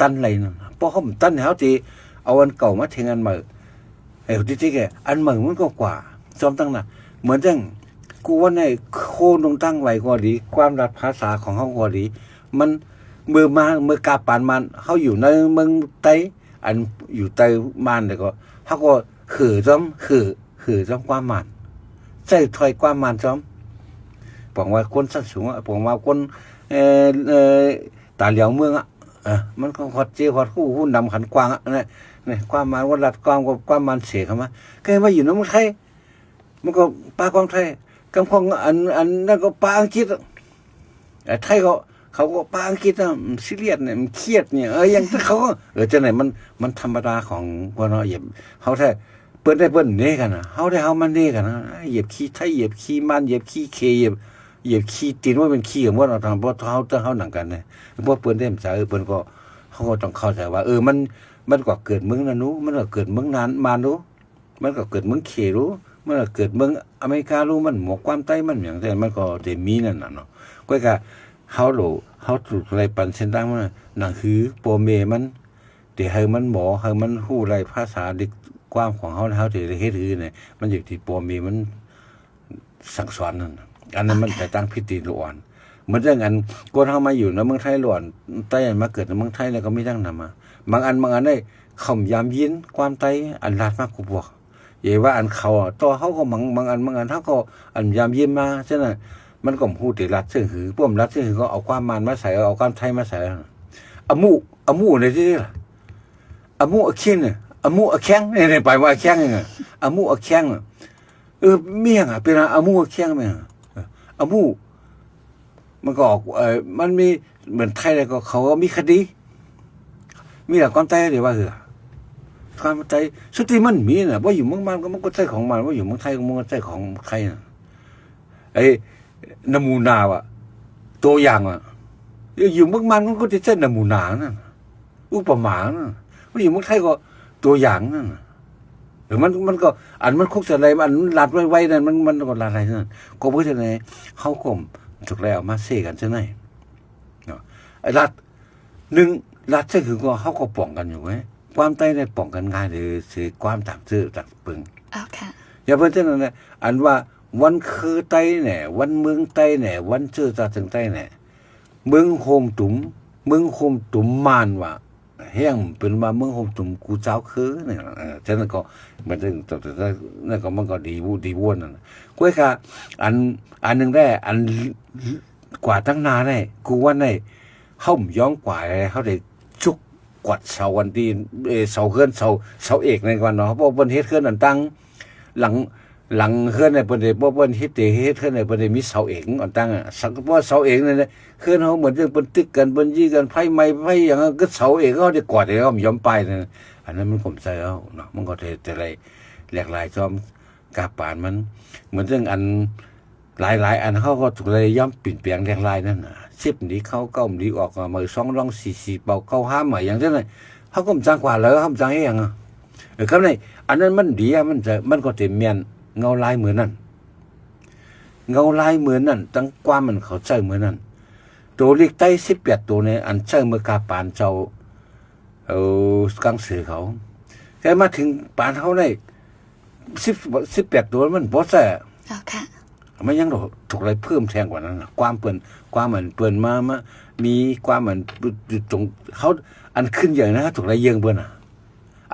ຕັນໄຫຼນັ້ນ ເພາະເຮົາບໍ່ຕັນ ເຮົາຊິເອົາອັນເກົ່າມາເຖິງອັນໃໝ່ ເອີ ທີ່ຈິງ ອັນໃໝ່ມັນກໍກວ່າ ຊອມຕັ້ງນະ ເໝືອນຈັ່ງ ກູວັນໃດ ໂຄນລົງຕັ້ງໄວ້ກໍດີ ຄວາມລັດພາສາຂອງເຮົາກໍດີ ມັນ ເມື່ອມາ ເມື່ອກາບປານມານ ເຮົາຢູ່ໃນເມືອງໄຕ ອັນຢູ່ໃຕ້ມານແລ້ວກໍ ເຮົາກໍເຫີຈອມ ເຫີ ເຫີຈອມຄວາມມານ ໃຊ້ຖ້ອຍຄວາມມານຈອມ ປອງວ່າຄົນຊັ້ນສູງອະ ປອງວ່າຄົນ ເອີ ເອີ ຕາຫຼຽວເມືອງອະ ເອີ ມັນກໍຮອດເຈ ຮອດຮູ້ ຫູນຳຂັນກວ້າງອະ ນະ ນະ ຄວາມມານ ວັນລັດ ຄວາມ ຄວາມມານເສເຂົ້າມາ ກໍເຫັນວ່າຢູ່ໃນເມືອງໄທ ມັນກໍປາຄວາມໄທ ກຳຂອງອັນ ອັນນັ້ນກໍປາອັງກິດ ໄທກໍ ເຂົາກໍປາອັງກິດນະ ມັນຊີຣຽສນີ້ ມັນຄຽດນີ້ ເອີ ຫຍັງ ເຂົາກໍ ເອີ ຈັ່ງໃດ ມັນ ມັນທຳມະດາຂອງພວກເຮົາ ຢາກ ເຮົາແທ້ ເພິ່ນໄດ້ເພິ່ນເນກັນນະ ເຮົາໄດ້ເຮົາມາເນກັນນະ ຢຽບຂີ້ໄທ ຢຽບຂີ້ມານ ຢຽບຂີ້ເຂ ຢຽບ ຢຽບຂີ້ຕີນ ວ່າແມ່ນຂີ້ກັນໝົດເນາະ ເພາະເຮົາ ເຮົາໜັງກັນນະ ພວກເພິ່ນໄດ້ສາ ເອີ ເພິ່ນກໍ ເຮົາກໍຕ້ອງເຂົ້າໃຈວ່າ ເອີ ມັນ ມັນກໍເກີດເມືອງນັ້ນຢູ່ ມັນກໍເກີດເມືອງນານ ມານຢູ່ ມັນກໍເກີດເມືອງເຂໂລ ມັນກໍເກີດເມືອງອາເມລິກາໂລ ມັນໝວກຄວາມໄຕ ມັນຫຍັງແທ້ ມັນກໍໄດ້ມີນັ້ນນະເນາະ ກໍກະເຮົາໂລ ເຮົາຖືກໄລ່ປັນເສັ້ນທາງມັນ ໜັງສືພໍ່ແມ່ມັນ ທີ່ໃຫ້ມັນໝໍ ໃຫ້ມັນຮູ້ໄລ່ພາສາເດັກຄວາມຂອງເຮົາ ເຮົາທີ່ໄດ້ເຮັດຄືນີ້ ມັນຢູ່ທີ່ພໍ່ແມ່ມັນສັ່ງສອນນັ້ນ ອັນນັ້ນມັນໄປທາງຜິດທີ່ລະອ່ອນ ເໝືອນຈັ່ງອັນ ຄົນເຮົາມາຢູ່ໃນເມືອງໄທລະອ່ອນ ໄຕ້ມາເກີດໃນເມືອງໄທແລ້ວກໍມີທັງນັ້ນມາ ບາງອັນ ບາງອັນໄດ້ ເຂົາຢາມຍິນຄວາມໄຕ້ ອັນລາດມາກວ່າພວກ ເອວ່າອັນເຂົາ ຕໍ່ເຮົາກໍບາງ ບາງອັນ ບາງອັນ ເຮົາກໍອັນຢາມຍິນມາ ສະນັ້ນ ມັນກໍບໍ່ຮູ້ແຕ່ລາດເຊິ່ງຫື ພວກລາດເຊິ່ງຫືກໍເອົາຄວາມມານມາໃສ່ ເອົາຄວາມໄທມາໃສ່ ອະມຸ ອະມຸນີ້ຕິລະ ອະມຸອະຄິນ ອະມຸອະແຄງ ນີ້ ໄປວ່າອະແຄງ ອະມຸອະແຄງ ເອີ ມີຫຍັງອະ ເປັນອະມຸອະແຄງ ແມ່ນ ອະມຸ ມັນກໍອອກ ເອີ ມັນມີ ເໝືອນໄທແລ້ວກໍເຂົາກໍມີຄະດີ ມີລະຄວາມໄທເດວ່າ ເອີ ຄວາມໄທ ສຸດທີ່ມັນມີນະ ບໍ່ຢູ່ເມືອງມານກໍມັນກໍໃຊ້ຂອງມານ ບໍ່ຢູ່ເມືອງໄທກໍມັນກໍໃຊ້ຂອງໄທນະ ໄອ້ ນະມູນາວ່າ ຕົວຢ່າງວ່າ ຢູ່ເມືອງມານມັນກໍຈະໃຊ້ນະມູນານັ້ນ ອຸປະມານະ ມັນຢູ່ເມືອງໄທກໍຕົວຢ່າງນັ້ນນະ ເອີ ມັນ ມັນກໍ ອັນມັນຄຸກສະໄລ ອັນລັດໄວໆນັ້ນ ມັນ ມັນກໍລັດໄວນັ້ນ ກໍເພາະສະນັ້ນ ເຮົາກໍຖືກໄລ່ເອົາມາເຊກັນຊະໜ້ອຍເນາະ ລັດ ໜຶ່ງ ລັດຊະຄືກໍ ເຮົາກໍປ້ອງກັນຢູ່ເວີຍ ຄວາມໄຕ້ນີ້ປ້ອງກັນງ່າຍເດີ ເສຍຄວາມຕາມເຈີຕາມເປິງ ເອົາ ຢ່າເພິ່ນຈັ່ງນັ້ນແຫຼະ ອັນວ່າວັນຄືໄຕ້ແດ່ ວັນເມືອງໄຕ້ແດ່ ວັນເຈີຕາເຖິງໄຕ້ແດ່ ເມືອງໂຮມຕຸມ ເມືອງໂຮມຕຸມມານວ່າ ແຮງເປັນວ່າເມືອງໂຮມຕຸມກູຈາວຄືນີ້ ເອີ ສະນັ້ນກໍ ມັນຈຶ່ງ ນັ້ນກໍມັນກໍດີວ ດີວນນັ້ນ ກວຍກະ ອັນ ອັນໜຶ່ງໄດ້ ອັນ ກວາດຕັ້ງໜ້າໄດ້ ກູວັນໄດ້ ເຮົາບໍ່ຍອມກວາດ ເຮົາໄດ້ຈຸກກວາດເສົາອັນທີ່ ເອີ ເສົາເຮືອນ ເສົາ ເສົາເອກນັ້ນກ່ອນເນາະ ເພາະເພິ່ນເຮັດເຮືອນອັນຕັ້ງ ຫຼັງ ຫຼັງເຮືອນໃຫ້ເພິ່ນໄດ້ ບໍ່ເພິ່ນເຮັດ ເຮັດເຮືອນໃຫ້ເພິ່ນໄດ້ມີເສົາເອກອັນຕັ້ງ ເສົາ ເພາະເສົາເອກນັ້ນແຫຼະ ເຮືອນເຮົາເໝືອນຈັ່ງເພິ່ນຕຶກກັນ ເພິ່ນຢີ້ກັນ ໄຟໄໝ້ ໄຟຫຍັງ ຄືເສົາເອກເຮົາໄດ້ກວາດ ເຮົາບໍ່ຍອມໄປນັ້ນ ອັນນັ້ນມັນກໍບໍ່ໃຊ່ເຮົາເນາະ ມັນກໍໄດ້ ໄດ້ແຫຼກຫຼາຍຊອມກາບປານມັນ ເໝືອນຈັ່ງອັນ ຫຼາຍໆອັນ ເຮົາກໍຕ້ອງໄດ້ຍອມປິ່ນແປງແຫຼກຫຼາຍນັ້ນນະ ສິບດີເຂົ້າ ເກົ້າດີອອກ ມາສອງລອງ ສີ່ ສີ່ເປົ່າ ເກົ້າຫ້າມ ມາຫຍັງຈັ່ງນັ້ນ ເຮົາກໍບໍ່ຈ້າງກວາດແລ້ວ ເຮົາບໍ່ຈ້າງເຮັດຫຍັງ ເອີ ຄຳນີ້ ອັນນັ້ນມັນດີ ມັນຈະ ມັນກໍເຕັມແມ່ນເງົາລາຍມື້ນັ້ນ ເງົາລາຍມື້ນັ້ນ ຕັ້ງຄວາມມັນເຂົ້າໃຈມື້ນັ້ນ ໂຕລິກໄຕສິບແປດໂຕນີ້ ອັນໃຊ້ມື້ກາບປານເຈົ້າ ເອີ ກັງເສືອເຂົາ ແຕ່ມາເຖິງປານເຮົາໄດ້ ສິບ ສິບແປດໂຕມັນບໍ່ໃຊ້ ເອົາ ມັນຍັງຖືກໄລ່ເພີ່ມແຮງກວ່ານັ້ນນະ ຄວາມເພິ່ນ ຄວາມອັນເພິ່ນມາ ມາມີຄວາມອັນຢູ່ຕົງເຮົາ ອັນຂຶ້ນໃຫຍ່ນະ ເຮົາຖືກໄລ່ເຢີ້ງເພິ່ນນະ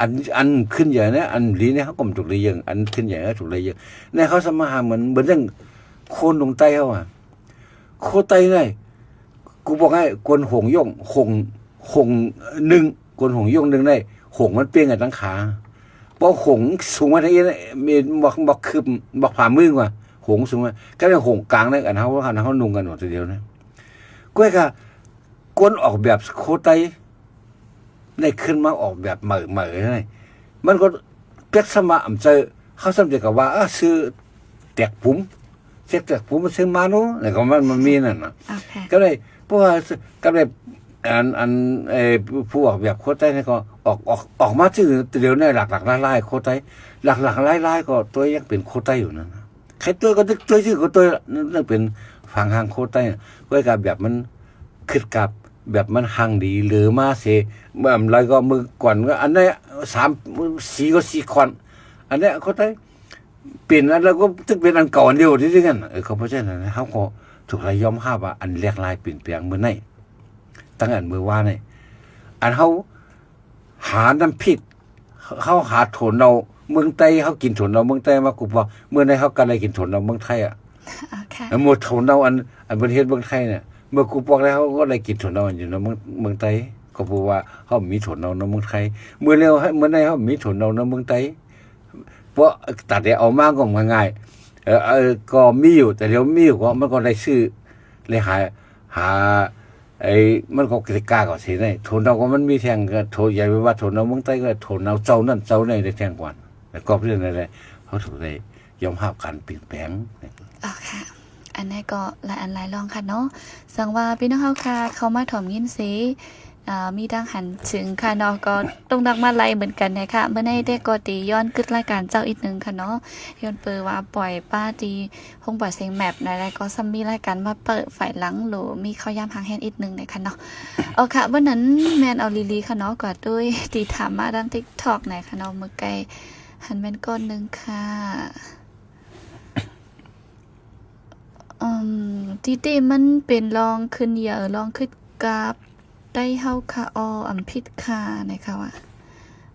ອັນ ອັນຂຶ້ນໃຫຍ່ນະ ອັນດີນີ້ເຮົາກໍບໍ່ຖືກໄລ່ເຢີ້ງ ອັນຂຶ້ນໃຫຍ່ເຮົາຖືກໄລ່ເຢີ້ງ ໃນເຮົາສະມາຫາເໝືອນ ເໝືອນຈັ່ງໂຄນລົງໃຕ້ເຮົາອະ ໂຄໃຕ້ໄດ້ ກູບອກໃຫ້ ກວນຫົງຍົງ ຫົງ ຫົງໜຶ່ງ ກວນຫົງຍົງໜຶ່ງໄດ້ ຫົງມັນເປ່ງກັນຕັ້ງຂາ ເພາະຫົງສູງມາທາງເອ ແມ່ນບັກ ບັກຄືບ ບັກຝ່າມືກວ່າ ຫົງສູງມາ ກໍໄດ້ຫົງກາງໃນອັນເຮົາ ອັນເຮົານຸ່ງກັນຕົວດຽວນະ ກ້ວຍກະ ຄົນອອກແບບໂຄໄຕ ໄດ້ຂຶ້ນມາອອກແບບໃໝ່ໆ ມັນກໍເປັກສະມາອຳເຈີ ເຮົາສ່ຳໃດກໍວ່າ ເອີ ຊື່ແຕກປຸມ ເສຍແຕກປຸມ ມັນຊື່ມາໂນ ແລ້ວກໍມັນ ມັນມີນັ້ນນະ ໂອເຄ ກໍເລີຍ ເພາະວ່າ ກໍເລີຍ ອັນ ອັນ ເອີ ຜູ້ອອກແບບໂຄໄຕນີ້ກໍອອກ ອອກ ອອກມາຊື່ດຽວນີ້ ຫຼັກໆຫຼາຍໆ ໂຄໄຕ ຫຼັກໆຫຼາຍໆ ກໍຕົວຍັງເປັນໂຄໄຕຢູ່ນັ້ນນະ ໃຄຕົວກໍຕົວຊື່ກໍຕົວ ນັ້ນເປັນຝັງຮ່າງໂຄໄຕ ກໍກະແບບມັນ ຄຶດກັບແບບມັນຮັ່ງດີເຫຼືອມາເສ ແບບລະກໍມື້ກ່ອນ ອັນໃດສາມ ສີ່ກໍສີ່ຂ້ອນ ອັນໃດກໍໄດ້ເປັນ ອັນລະກໍຖືກເປັນອັນເກົ່າອັນດຽວທີ່ກັນ ເອີ ເຂົາເຈົ້ານັ້ນ ເຮົາກໍຖືກລະຍອມຮັບວ່າ ອັນແຫຼກຫຼາຍປ່ຽນແປງມື້ໃນ ຕັ້ງແຕ່ມື້ວານນີ້ ອັນເຮົາ ຫານ້ຳພິດ ເຮົາຫາຖົ່ວເນົ່າເມືອງໃຕ້ ເຮົາກິນຖົ່ວເນົ່າເມືອງໃຕ້ມາກຸບວ່າ ມື້ໃດເຮົາກໍໄດ້ກິນຖົ່ວເນົ່າເມືອງໄທອະ ໂອເຄ ແລ້ວໝົດຖົ່ວເນົ່າອັນ ອັນເພິ່ນເຮັດເມືອງໄທນະ ເມື່ອກຸບອອກແລ້ວ ເຮົາກໍໄດ້ກິນຖົ່ວເນົ່າຢູ່ໃນເມືອງ ເມືອງໃຕ້ ກໍເພາະວ່າເຮົາມີຖົ່ວເນົ່າໃນເມືອງໄທ ມື້ແລ້ວ ມື້ໃດເຮົາມີຖົ່ວເນົ່າໃນເມືອງໃຕ້ ເພາະຕາແຕ່ເອົາມາກໍງ່າຍໆ ເອີ ເອີ ກໍມີຢູ່ ແຕ່ດຽວມີຢູ່ກໍ ມັນກໍໄດ້ຊື້ ໄດ້ຫາ ຫາ ໄອ້ມັນກໍກະຕິກາກໍຊິໄດ້ ໂທນເຮົາກໍມັນມີແທ່ງ ກໍໂທນ ຢ່າໄປວ່າໂທນເຮົາເມືອງໃຕ້ ກໍໂທນເຮົາເຈົ້ານັ້ນເຈົ້ານີ້ໄດ້ແທ່ງກ່ອນ ແລ້ວກໍເປັນຈັ່ງໃດແຫຼະ ເຮົາຖືໄດ້ຍອມຮັບການປ່ຽນແປງ. ອໍ ຄ່ະ ອັນນີ້ກໍຫຼາຍອັນຫຼາຍລອງຄ່ະເນາະ. ສັງວ່າພີ່ນ້ອງເຮົາຄ່ະ ເຂົ້າມາຖອມຍິນເສ ເອີ ມີດັ່ງຫັນເຖິງຄ່ະເນາະ ກໍຕົກໜັກມາໄຫຼເໝືອນກັນນະຄ່ະ. ມື້ນີ້ແຕ່ກໍຕິຍ້ອນກຶດລາຍການເຈົ້າອີກໜຶ່ງຄ່ະເນາະ ຍ້ອນເປີວ່າປ່ອຍປ້າທີ່ ໂຮງບາເຊງແມັບນະ ແລ້ວກໍຊ້ຳມີລາຍການມາເປີດໄຟຫຼັງ ໂລມີເຂົ້າຢາມຮ່າງແຮງອີກໜຶ່ງນະຄ່ະເນາະ. ອໍ ຄ່ະ ເບິ່ງນັ້ນແມ່ນເອົາລີລີຄ່ະເນາະ ກວ່າໂດຍທີ່ຖາມມາທາງຕິກທອກນະຄ່ະເນາະ. ເມື່ອໄກຫັ້ນແມ່ນກ້ອນໜຶ່ງຄ່ະ ອືມ ທີ່ເຕມັນເປັນລອງຂຶ້ນເຢີ ລອງຂຶ້ນກາບ ໄດ້ເຮົາຄະ ອໍ ອຳຜິດຄ່ະ ໃນຄະວ່າ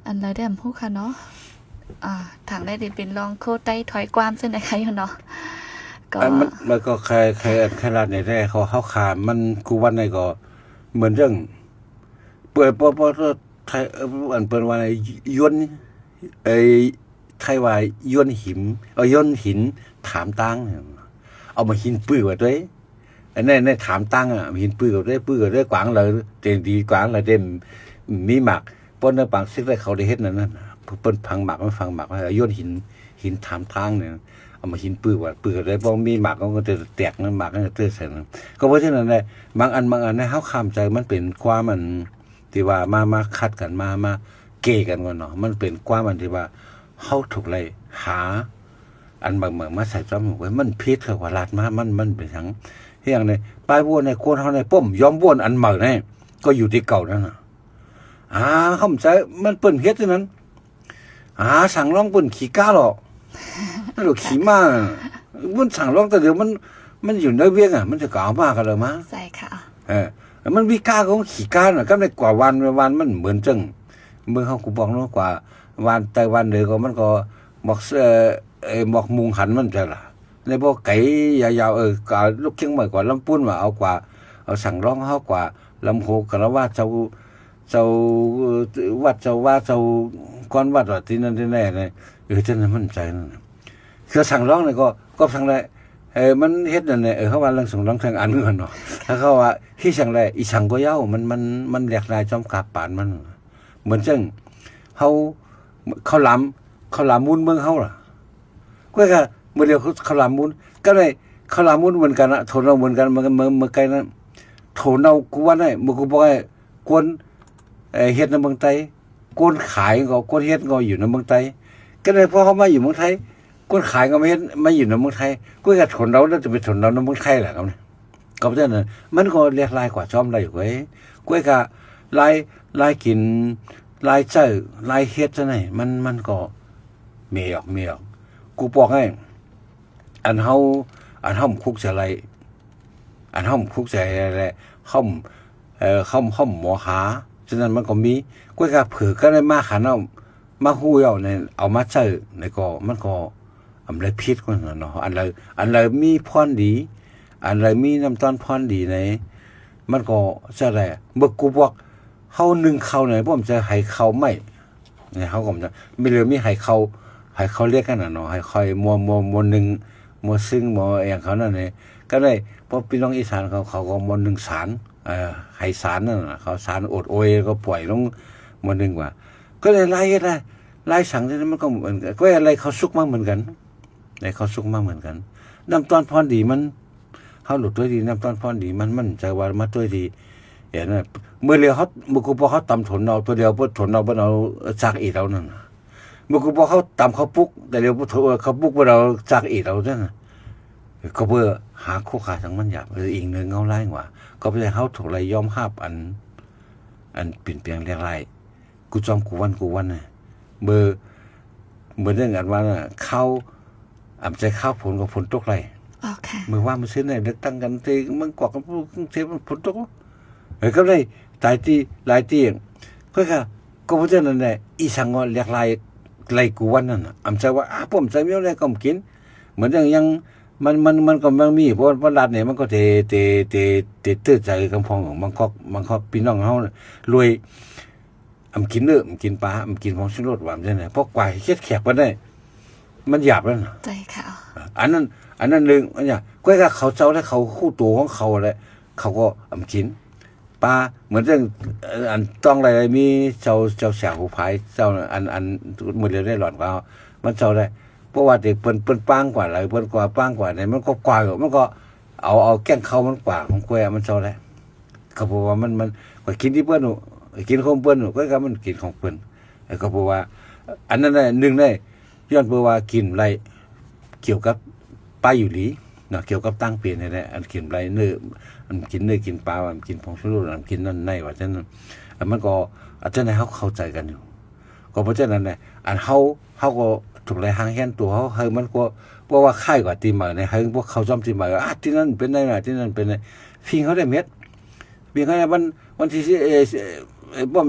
ອັນລະໄດ້ອຳຮູ້ຄ່ະເນາະ. ອ່າ ທາງໃດທີ່ເປັນລອງໂຄໄຕຖອຍກວາມ ເຊັ່ນໃດຄະຢູ່ເນາະ ກໍ ອັນມັນ ມັນກໍໄຄ ໄຄ ອັນໄຄລາດນີ້ແທ້ ເຮົາ ເຮົາຄາມັນ ກູວັນໃນກໍເໝືອນເລື່ອງ ເປີດ ປ ປ ໄທ ເອີ ອັນເພິ່ນວ່າ ຢວນ ເອີຍ ໄທວ່າ ຢວນຫິມ ເອີ ຢວນຫີນຖາມຕ່າງ ເອົາມາຫີນປືວ່າຕົວເອງ ອັນນັ້ນ ໃນຖາມຕ່າງອະ ຫີນປືກໍໄດ້ ປືກໍໄດ້ກວາງເລີຍ ເຕັມດີກວາງເລີຍ ເຕັມມີໝາກ ເພາະໃນປາງເຊັກໄດ້ ເຂົາໄດ້ເຮັດນັ້ນນະ ເພິ່ນຝັງໝາກ ມັນຝັງໝາກ ເອົາໂຍນຫີນ ຫີນຖາມທາງນີ້ ເອົາມາຫີນປືວ່າ ປືກໍໄດ້ ເພາະມີໝາກ ມັນກໍຈະແຕກ ໝາກມັນກໍເຕີໃສ່ນັ້ນ ກໍເພາະສະນັ້ນແຫຼະ ບາງອັນ ບາງອັນໃນເຮົາຄາມໃຈ ມັນເປັນຄວາມອັນ ທີ່ວ່າມາ ມາຂັດກັນ ມາ ມາເກກັນກ່ອນເນາະ ມັນເປັນຄວາມອັນທີ່ວ່າ ເຮົາຖືກໄລ່ຫາ ອັນບາງເມືອງມາໃສ່ຈ້ອມຫູໄວ້ ມັນຜິດ ເຂົາວ່າລັດມາ ມັນ ມັນເປັນຫຍັງ ເຮັດຫຍັງໃດ ປາຍໂຫວດໃນຄົນເຮົາໃນປ້ອມ ຍອມໂຫວດອັນໃໝ່ໃນ ກໍຢູ່ທີ່ເກົ່ານັ້ນນະ ອາ ເຂົ້າໃຈ ມັນເປັນເຮັດຈັ່ງນັ້ນ ອາ ສັ່ງລອງເປັນຂີ້ກ້າເລາະ ໂລ ຂີ້ມ້າ ມັນສັ່ງລອງ ແຕ່ດຽວມັນ ມັນຢູ່ໃນວຽງອະ ມັນຈະກະເອົາມາ ກະເລີມາ ໃຊ່ຄ່ະ ເອີ ມັນມີກ້າຂອງຂີ້ກ້ານະ ກັບໃນກວ່າວານ ວານມັນເໝືອນຈັ່ງ ເມືອງເຮົາ ກູບອກເນາະ ກວ່າວານໃຕ້ວານເໜືອ ກໍມັນກໍໝອກ ເອີ ໝອກມຸງຫັນມັນໃຈລະ ໃນບໍ່ໄກຍາວໆ ເອີ ກະລຸກຄຽງໃໝ່ກວ່າລຳປູນວ່າ ເອົາກວ່າ ເອົາສັງລອງເຮົາກວ່າ ລຳໂຂງກະລະວາ ເຈົ້າ ເຈົ້າວັດເຈົ້າວາ ເຈົ້າກອນວັດວ່າ ທີ່ນັ້ນທີ່ນີ້ ເອີ ຈັ່ງນັ້ນມັນໃຈນັ້ນ ເຄືອສັງລອງນີ້ກໍ ກໍສັງໄດ້ ເອີ ມັນເຮັດນັ້ນແຫຼະ ເອີ ເຮົາວ່າເລື່ອງສົງລອງເຖິງອັນກ່ອນເນາະ ຖ້າເຂົາວ່າເຮັດສັງໄດ້ ອີສັງກໍເຍົາ ມັນ ມັນ ມັນແຫຼກຫຼາຍຈອມກາບປານມັນ ເໝືອນຈັ່ງເຮົາ ເຂົາລາມ ເຂົາລາມມູນເມືອງເຮົາລະ ກໍກະມື້ດຽວເຂົາລາມມູນ ກໍໄດ້ເຂົາລາມມູນເໝືອນກັນນະ ໂທນເອົາເໝືອນກັນ ເມື່ອ ເມື່ອ ເມື່ອໄກນັ້ນ ໂທນເອົາກູວ່າໄດ້ ມື້ກູບອກໃຫ້ ກວນ ເອີ ເຮັດໃນເມືອງໃຕ້ ກວນຂາຍກໍ ກວນເຮັດກໍຢູ່ໃນເມືອງໃຕ້ ກໍໄດ້ ພໍເຮົາມາຢູ່ເມືອງໄທ ກວນຂາຍກໍມາເຮັດ ມາຢູ່ໃນເມືອງໄທ ກໍກະທົນເອົາ ແລ້ວຈະໄປທົນເອົາໃນເມືອງໄທລະ ກໍເປັນຈັ່ງນັ້ນ ມັນກໍຫຼາກຫຼາຍກວ່າຊອມໄດ້ເວີຍ ກໍກະລາຍ ລາຍກິນ ລາຍໃຊ້ ລາຍເຮັດຈັ່ງໃດ ມັນ ມັນກໍແມ່ອອກ ແມ່ອອກ ກູບອກໃຫ້ ອັນເຮົາ ອັນເຮົາຄຸກໃສ່ໄລ ອັນເຮົາຄຸກໃສ່ແຫຼະ ເຮົາ ເອີ ເຮົາ ເຮົາໝໍຫາ ສະນັ້ນມັນກໍມີ ກວຍກາເຜີກະໄດ້ມາ ຄັນເຮົາມາຮູ້ແລ້ວນີ້ ເອົາມາໃຊ້ນີ້ກໍ ມັນກໍ ອັນໃດຜິດກໍນັ້ນເນາະ ອັນໃດ ອັນໃດມີພອນດີ ອັນໃດມີນ້ຳຕານພອນດີໃນ ມັນກໍຈະໄດ້ ເບິ່ງກູບອກ ເຮົາໜຶ້ງເຂົ້ານີ້ ບໍ່ແມ່ນຈະໃຫ້ເຂົ້າໄມ້ ນີ້ເຮົາກໍ ມີເລື່ອງມີໃຫ້ເຂົ້າ ໃຫ້ເຂົ້າລຽກກັນນະເນາະ ໃຫ້ຄ່ອຍມົວ ມົວ ມົວໜຶ້ງ ມົວຊຶງ ມົວຫຍັງເຂົານັ້ນນີ້ ກໍໄດ້ ເພາະພີ່ນ້ອງອີສານເຂົາ ເຂົາກໍມົວໜຶ້ງສານ ເອີ ໃຫ້ສານນັ້ນນະ ເຂົາສານໂອດໂອຍ ກໍປ່ອຍລົງມົວໜຶ້ງວ່າ ກໍໄດ້ຫຼາຍເຮັດຫຼາຍ ຫຼາຍສັງ ມັນກໍເໝືອນກັນ ກໍໄດ້ເຂົ້າສຸກມາເໝືອນກັນ ໄດ້ເຂົ້າສຸກມາເໝືອນກັນ ນ້ຳຕອນພອນດີມັນ ເຮົາຫຼູດຕົວະດີ ນ້ຳຕອນພອນດີມັນ ມັນຈະວ່າມາຕົວະດີ ເຫັນນະ ເມື່ອລຽວເຮົາ ມື້ກູບອກເຮົາຕຳຖົນເອົາ ຕົວດຽວເພິ່ນຖົນເອົາ ເພິ່ນເອົາຈາກອີດເອົານັ້ນນະ ມື້ກູບອກເຮົາຕຳເຂົ້າປຸກ ແຕ່ດຽວເຂົາ ເອີ ເຂົ້າປຸກເພິ່ນເອົາຈາກອີດເອົານັ້ນນະ ກໍເພື່ອຫາໂຄຄາສັງມັນຢາກ ເອີ ອີງເນີງເງົາລາຍກວ່າ ກໍເພື່ອໃຫ້ເຮົາທຸກໄລຍອມຮັບອັນ ອັນປ່ຽນແປງຫຼາກຫຼາຍ ກູຈອມກູວັນ ກູວັນນະ ເບີ ເບີໜຶ່ງອັນວ່ານະ ຄາວ ອຳໃຈຄາວຝົນກໍຝົນຕົກໄຫຼ ອໍ ຄ່ະ ເມື່ອວານມື້ຊືນນີ້ເລືອກຕັ້ງກັນທີ່ເມືອງກອກກັບກຸງເທບ ຝົນຕົກ ເອີ ກໍໄດ້ຫຼາຍທີ່ ຫຼາຍທີ່ ຂ້ອຍກໍ ກໍເພາະສະນັ້ນແຫຼະ ອີສັງກໍຫຼາກຫຼາຍ ຫຼາຍກູວັນນັ້ນນະ ອຳໃຈວ່າ ອາ ຜົມໃຈແມວແລ້ວກໍກິນ ເໝືອນຢ່າງ ຢ່າງ ມັນ ມັນ ມັນກໍມັນມີ ເພາະວ່າລັດນີ້ມັນກໍເຕ ເຕ ເຕ ເຕເຕີດໃຈກຳພອງ ບາງຄອກ ບາງຄອກ ພີ່ນ້ອງເຮົາລວຍ ອຳກິນເນີ ອຳກິນປາ ອຳກິນຂອງຊິໂລດ ວ່າຈັ່ງໃດ ເພາະກວ່າເຮັດແຂກປານໃດ ມັນຫຍາບແລ້ວນະ ໃຊ່ຄ່ະ ອັນນັ້ນ ອັນນັ້ນໜຶ່ງ ອັນຫຍັງ ກວຍກາເຂົາເຈົ້າ ແລະ ເຂົາຮູ້ໂຕຂອງເຂົາແຫຼະ ເຂົາກໍອຳກິນ ປ່າ ເໝືອນຈັ່ງ ເອີ ອັນຕ້ອງໄດ້ມີເຈົ້າ ເຈົ້າແສງຜູ້ພາຍ ເຈົ້າ ອັນ ອັນ ມື້ລຽວໄດ້ຫຼອນກວ່າເຮົາ ມັນເຈົ້າໄດ້ ເພາະວ່າເດັກເພິ່ນ ເພິ່ນປາງກວ່າຫຼາຍ ເພິ່ນກວ່າປາງກວ່ານີ້ ມັນກໍກວ່າ ມັນກໍເອົາ ເອົາແກ້ງເຂົ້າມັນກວ່າຂອງຂ້ອຍ ມັນເຈົ້າໄດ້ ກໍເພາະວ່າມັນ ມັນ ຂ້ອຍກິນທີ່ເພິ່ນ ກິນຂອງເພິ່ນ ຂ້ອຍກໍມັນກິນຂອງເພິ່ນ ກໍເພາະວ່າ ອັນນັ້ນແຫຼະ ໜຶ່ງໄດ້ ຍ້ອນເພາະວ່າກິນໄດ້ ກ່ຽວກັບປາຢູ່ດີເນາະ ກ່ຽວກັບຕ່າງເປນນີ້ແຫຼະ ອັນກິນໄດ້ເນື້ອ ອັນກິນເນື້ອກິນປາ ອັນກິນຜົງຊູລົດ ອັນກິນນັ້ນໃນວ່າຊັ້ນ ອັນມັນກໍ ອັນນັ້ນໃຫ້ເຮົາເຂົ້າໃຈກັນຢູ່ ກໍເພາະສະນັ້ນແຫຼະ ອັນເຮົາ ເຮົາກໍຕ້ອງໄດ້ຮ່າງແຮງຕົວເຮົາ ໃຫ້ມັນກໍ ເພາະວ່າຄ້າຍກວ່າຕີໃໝ່ນີ້ ໃຫ້ພວກເຂົາຊ້ອມຕີໃໝ່ ອາ ທີ່ນັ້ນເປັນໄດ້ນະ ທີ່ນັ້ນເປັນໄດ້ ພິງເຮົາໄດ້ເໝິດ ພິງເຮົາໄດ້ ວັນ ວັນທີ ເອີ ເອີ ບໍ່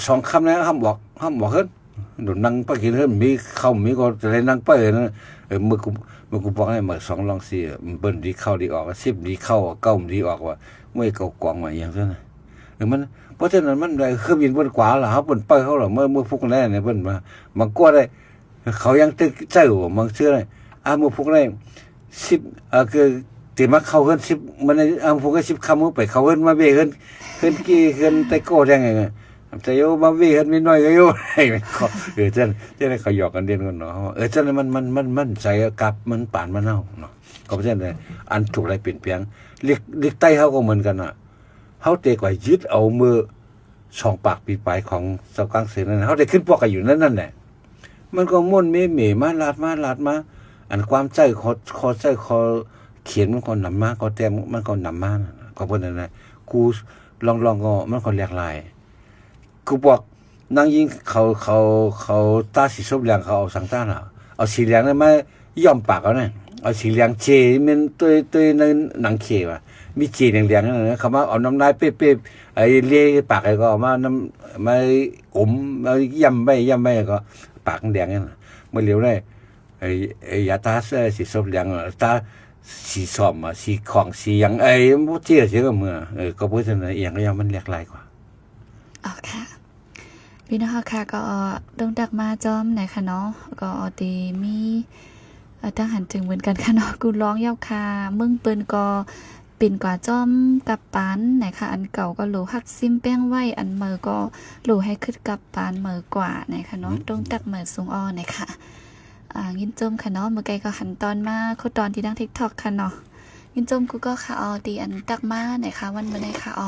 ສອງຄ່ຳແລ້ວ ຫ້າມອອກ ຫ້າມອອກເຮືອນ ໂດນນັ່ງໄປກິນເຮືອນ ມີເຂົ້າມີກໍຈະໄດ້ນັ່ງໄປນະ ເອີ ມື້ກູ ມື້ກູບອກໃຫ້ມາສອງລອງຊິ ເບິ່ງດີເຂົ້າດີອອກ ສິບດີເຂົ້າ ເກົ້າດີອອກວ່າ ເມື່ອຍເຂົ້າກອງວ່າອີ່ຫຍັງຊັ້ນນະ ເອີ ມັນ ເພາະສະນັ້ນມັນໄດ້ເຄື່ອງບິນເພິ່ນກວ່າລະ ເຮົາເພິ່ນໄປເຮົາລະ ເມື່ອ ເມື່ອພຸກແລ້ວນີ້ເພິ່ນມາ ມາກວດໄດ້ ເຂົາຍັງຕຶກໃຈບໍ່ ບາງເທື່ອ ອາ ມື້ພຸກນີ້ ສິບ ເອີ ຄື ຕິມາເຂົ້າເຮືອນສິບ ມື້ນີ້ ອາ ພວກສິບຄ່ຳ ໄປເຂົ້າເຮືອນ ມາເວະເຮືອນ ເຮືອນກີ່ ເຮືອນໄຕໂກ້ແດງ ແຕ່ໂຍມາເວະເຮືອນມີນ້ອຍກໍໂຍ ເອີ ຈັ່ງ ຈັ່ງໃດເຂົາຫຍອກກັນເດັ່ນກັນເນາະ ເອີ ຈັ່ງໃດມັນ ມັນ ມັນ ມັນໃສ່ກັບມັນປານມັນເຮົາເນາະ ກໍເປັນຈັ່ງໃດ ອັນທຸກໄດ້ປ່ຽນແປງ ລິກ ລິກໃຕ້ເຮົາກໍເໝືອນກັນນະ ເຮົາແຕ່ກວ່າຍຶດເອົາມື້ສອງປາກປີປາຍຂອງເຈົ້າກາງເສນນັ້ນ ເຮົາໄດ້ຂຶ້ນພວກກັນຢູ່ໃນນັ້ນແຫຼະ ມັນກໍມ່ວນເມເມມາລາດມາລາດມາ ອັນຄວາມໃຈ ຂໍ້ ຂໍ້ໃຈຂໍ້ຂຽນມັນກໍນຳມາ ຂໍ້ແຕ້ມມັນກໍນຳມາ ກໍເພິ່ນນັ້ນແຫຼະ ຄູລອງໆກໍມັນກໍຫຼາກຫຼາຍ ຄືພວກນາງຍິງເຂົາ ເຂົາ ເຂົາຕາສີສົບແດງ ເຂົາເອົາສັງຕານ ເອົາສີແດງນັ້ນມາ ຍ້ອມປາກເອົານະ ເອົາສີແດງເຈ ແມ່ນໂຕຍ ໂຕຍໃນໜັງເຂວ່າ ມີເຈແດງໆນັ້ນນະ ເຂົາມາເອົານ້ຳລາຍເປບໆ ໄອ້ເລປາກ ແລ້ວກໍເອົາມານ້ຳ ມາອົມ ມາຢ້ຳໄວ້ ຢ້ຳໄວ້ ແລ້ວກໍປາກແດງນັ້ນນະ ມື້ຫຼຽວໄດ້ ໄອ້ ໄອ້ຢາຕາສີສົບແດງ ຕາສີສ້ອມ ສີຂອງ ສີຫຍັງ ໄອ້ບໍ່ເຈ ເສຍກໍເມື່ອ ເອີ ກໍເພາະສະນັ້ນ ອີ່ຫຍັງກໍຢ່າງມັນຫຼາກຫຼາຍກວ່າ ອໍ ຄ່ະ ພີ່ນ້ອງເຮົາຄ່ະ ກໍດົງດັກມາຈ້ອມນະຄະເນາະ ກໍເອົາຕິມີ ເອີ ທາງຫັ້ນເຖິງເໝືອນກັນຄະເນາະ ກູລອງເຍົາຄ່ະ ເມືອງເປິນກໍເປັນກວ່າຈ້ອມກັບປານນະຄະ ອັນເກົ່າກໍໂຫຼຮັກຊິມແປ້ງໄວ້ ອັນໃໝ່ກໍໂຫຼໃຫ້ຄຶດກັບປານໃໝ່ກວ່ານະຄະເນາະ ດົງດັກໃໝ່ສູງອໍນະຄະ ອ່າ ຍິນຊົມຄະເນາະ ມື້ໄກກໍຫັນຕອນມາ ໂຄດຕອນທີ່ທາງ TikTok ຄະເນາະ ຍິນຊົມກູກໍຄ່ະ ອໍ ທີ່ອັນດັກມານະຄະ ວັນມື້ໃດຄະ ອໍ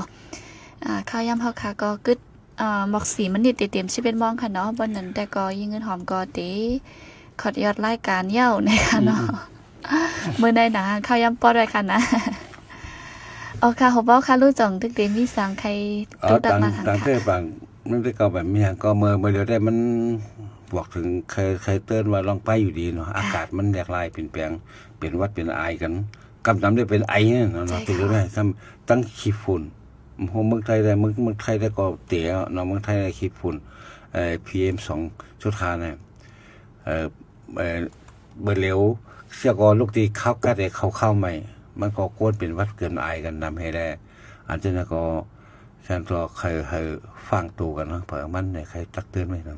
ອ່າ ຂ່າວຍາມເຮົາຄ່ະ ກໍກຶດ ອ່າ ໝອກສີ່ມະນິດ ເຕັມສິບເອັດໂມງຄ່ະເນາະ ບໍ່ນັ້ນແຕ່ກໍຍິງເງິນຫອມກໍເຕະຂອດຍອດລາຍການເຍົາະນະຄະເນາະ ອືມ ມື້ໃດນະ ຂ່າວຍາມປອດໄວ້ຄ່ະນະ ອໍ ຄ່ະ ຫົວເບົາຄ່ະ ຮູ້ຈ່ອງຕຶກເຕມີສັງໄຄ ອໍ ຕຸກຕັກ ຕ່າງ ມາຫັງ ຕ່າງ ຄ່ະ ເທື່ອບາງ ມັນແຕ່ເກົ່າແບບມີຫຍັງກໍເມື່ອ ເມື່ອດຽວໄດ້ມັນບອກເຖິງ ໄຄ ໄຄເຕີນວ່າລອງໄປຢູ່ດີເນາະ ອາກາດມັນຫຼາກຫຼາຍ ປ່ຽນແປງ ເປັນຫວັດເປັນໄອກັນ ກຳນຳໄດ້ເປັນໄອເນາະ ໃຊ່ ເປັນຢູ່ໄດ້ ທັງ ທັງຂີ້ຝຸ່ນ ໂອ້ ເມືອງໄທໄດ້ ເມືອງ ເມືອງໄທໄດ້ກໍເຕະເນາະ ເມືອງໄທໄດ້ຂີ້ຝຸ່ນ ເອີ ພີເອັມສອງຈຸດຫ້ານະ ເອີ ເອີ ເບີດເຫຼວ ເສຍກໍລູກຕີເຂົ້າກັດໃຫ້ເຂົ້າ ເຂົ້າໃໝ່ ມັນກໍກວນເປັນຫວັດເປັນໄອກັນນຳໃຫ້ແດ່ ອັນຈັ່ງນັ້ນກໍ ຊັ້ນກໍໃຫ້ ໃຫ້ຟັງໂຕກັນເນາະ ເພາະມັນໃຫ້ຕັກເຕືອນໄວ້ນຳ.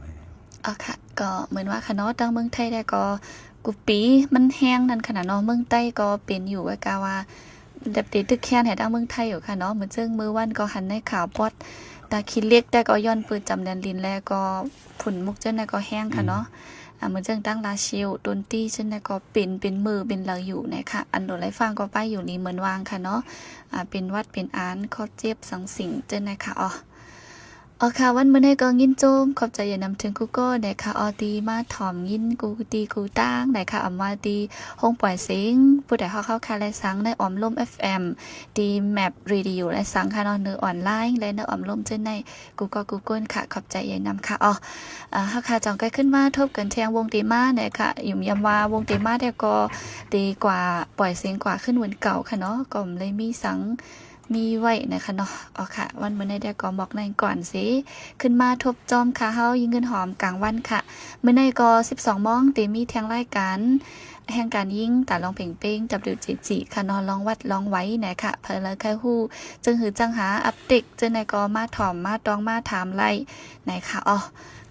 ອໍ ຄ່ະ ກໍເໝືອນວ່າຄ່ະເນາະ ທາງເມືອງໄທແດ່ກໍ ກູປີມັນແຮງນັ້ນຂະໜາດເນາະ ເມືອງໃຕ້ກໍເປັນຢູ່ ກະວ່າແບບໄດ້ຕຶກແຄນໃຫ້ທາງເມືອງໄທຢູ່ຄ່ະເນາະ ເໝືອນເຊິ່ງມື້ວານກໍຫັນໃນຂ່າວປອດ ຕາຂີ້ເຫຼັກ ແຕ່ກໍຍ້ອນເປີດຈຳແດນລິນ ແລະກໍຝຸ່ນໝົກເຈົ້ານັ້ນກໍແຮງຄ່ະເນາະ ອືມ ອ່າ ເໝືອນເຊິ່ງທາງລາຊິວ ໂຕນຕີເຈົ້ານັ້ນກໍເປັນ ເປັນມື້ເປັນລາວຢູ່ນະຄະ ອັນໂດໄລຟາງກໍໄປຢູ່ລີເໝືອນວ່າງຄ່ະເນາະ ອ່າ ເປັນຫວັດເປັນອານ ຄອເຈັບ ສັງສິງ ເຈົ້ານັ້ນຄ່ະ ອໍ ອໍ ຄ່ະ ວັນມື້ນີ້ກໍຍິນຊົມ ຂອບໃຈຢ່ານຳເຖິງກູກໍໄດ້ຄ່ະ ອໍ ທີ່ມາຖອມຍິນກູຕີກູຕາງໄດ້ຄ່ະ ອຳວ່າທີ່ໂຮງປ່ອຍສຽງ ຜູ້ໃດຮອກເຮົາຄ່ະ ແລະສັງ ໃນອ້ອມລົມ ເອັຟເອັມ ທີ່ Map Radio ແລະສັງຄ່ະເນາະ ໃນອອນລາຍ ແລະໃນອ້ອມລົມເຈົ້າໃນ ກູກໍກູກົນຄ່ະ ຂອບໃຈໃຫຍ່ນຳຄ່ະ ອໍ ເຮົາຄ່ະ ຈ່ອງໄກຂຶ້ນມາທົບກັນແທງວົງເຕມາແນ່ຄ່ະ ຢ້ຳວ່າວົງເຕມາແທ້ກໍເຕກວ່າ ປ່ອຍສຽງກວ່າຄືນວັນເກົ່າຄ່ະເນາະ ກໍບໍ່ໄດ້ມີສັງ ມີໄວ້ນະຄະເນາະ ອໍ ຄ່ະ ວັນມື້ໃນແດ່ກໍໝອກນັ້ນກ່ອນເສ ຂຶ້ນມາທົບຈອມຄ່າເຮົາຍິງເງິນຫອມກາງວັນຄ່ະ ມື້ໃນກໍສິບສອງໂມງເຕມີແທງລາຍການ ແຫ່ງການຍິງຕາລອງເພັງເປັງ WJG ຄ່ະເນາະ ລອງວັດລອງໄຫວນະຄະ ໃຜລະໃຄຮູ້ ຈຶ່ງຫືຈັ່ງຫາອັບເດດ ເຈົ້າໃນກໍມາຖອມມາຕອງມາຖາມໄດ້ນະຄະ ອໍ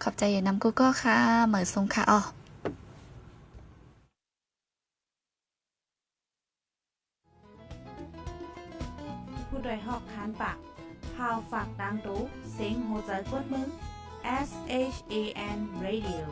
ຂອບໃຈນຳກູກໍຄ່ະ ເໝີສູງຄ່ະ ອໍ. ຜູ້ດອຍຮອກຄານປາກ ພ ຂ່າວຝາກຕາງໂຕ ເສັງຫົວໃຈຄົນເມືອງ S H A N Radio.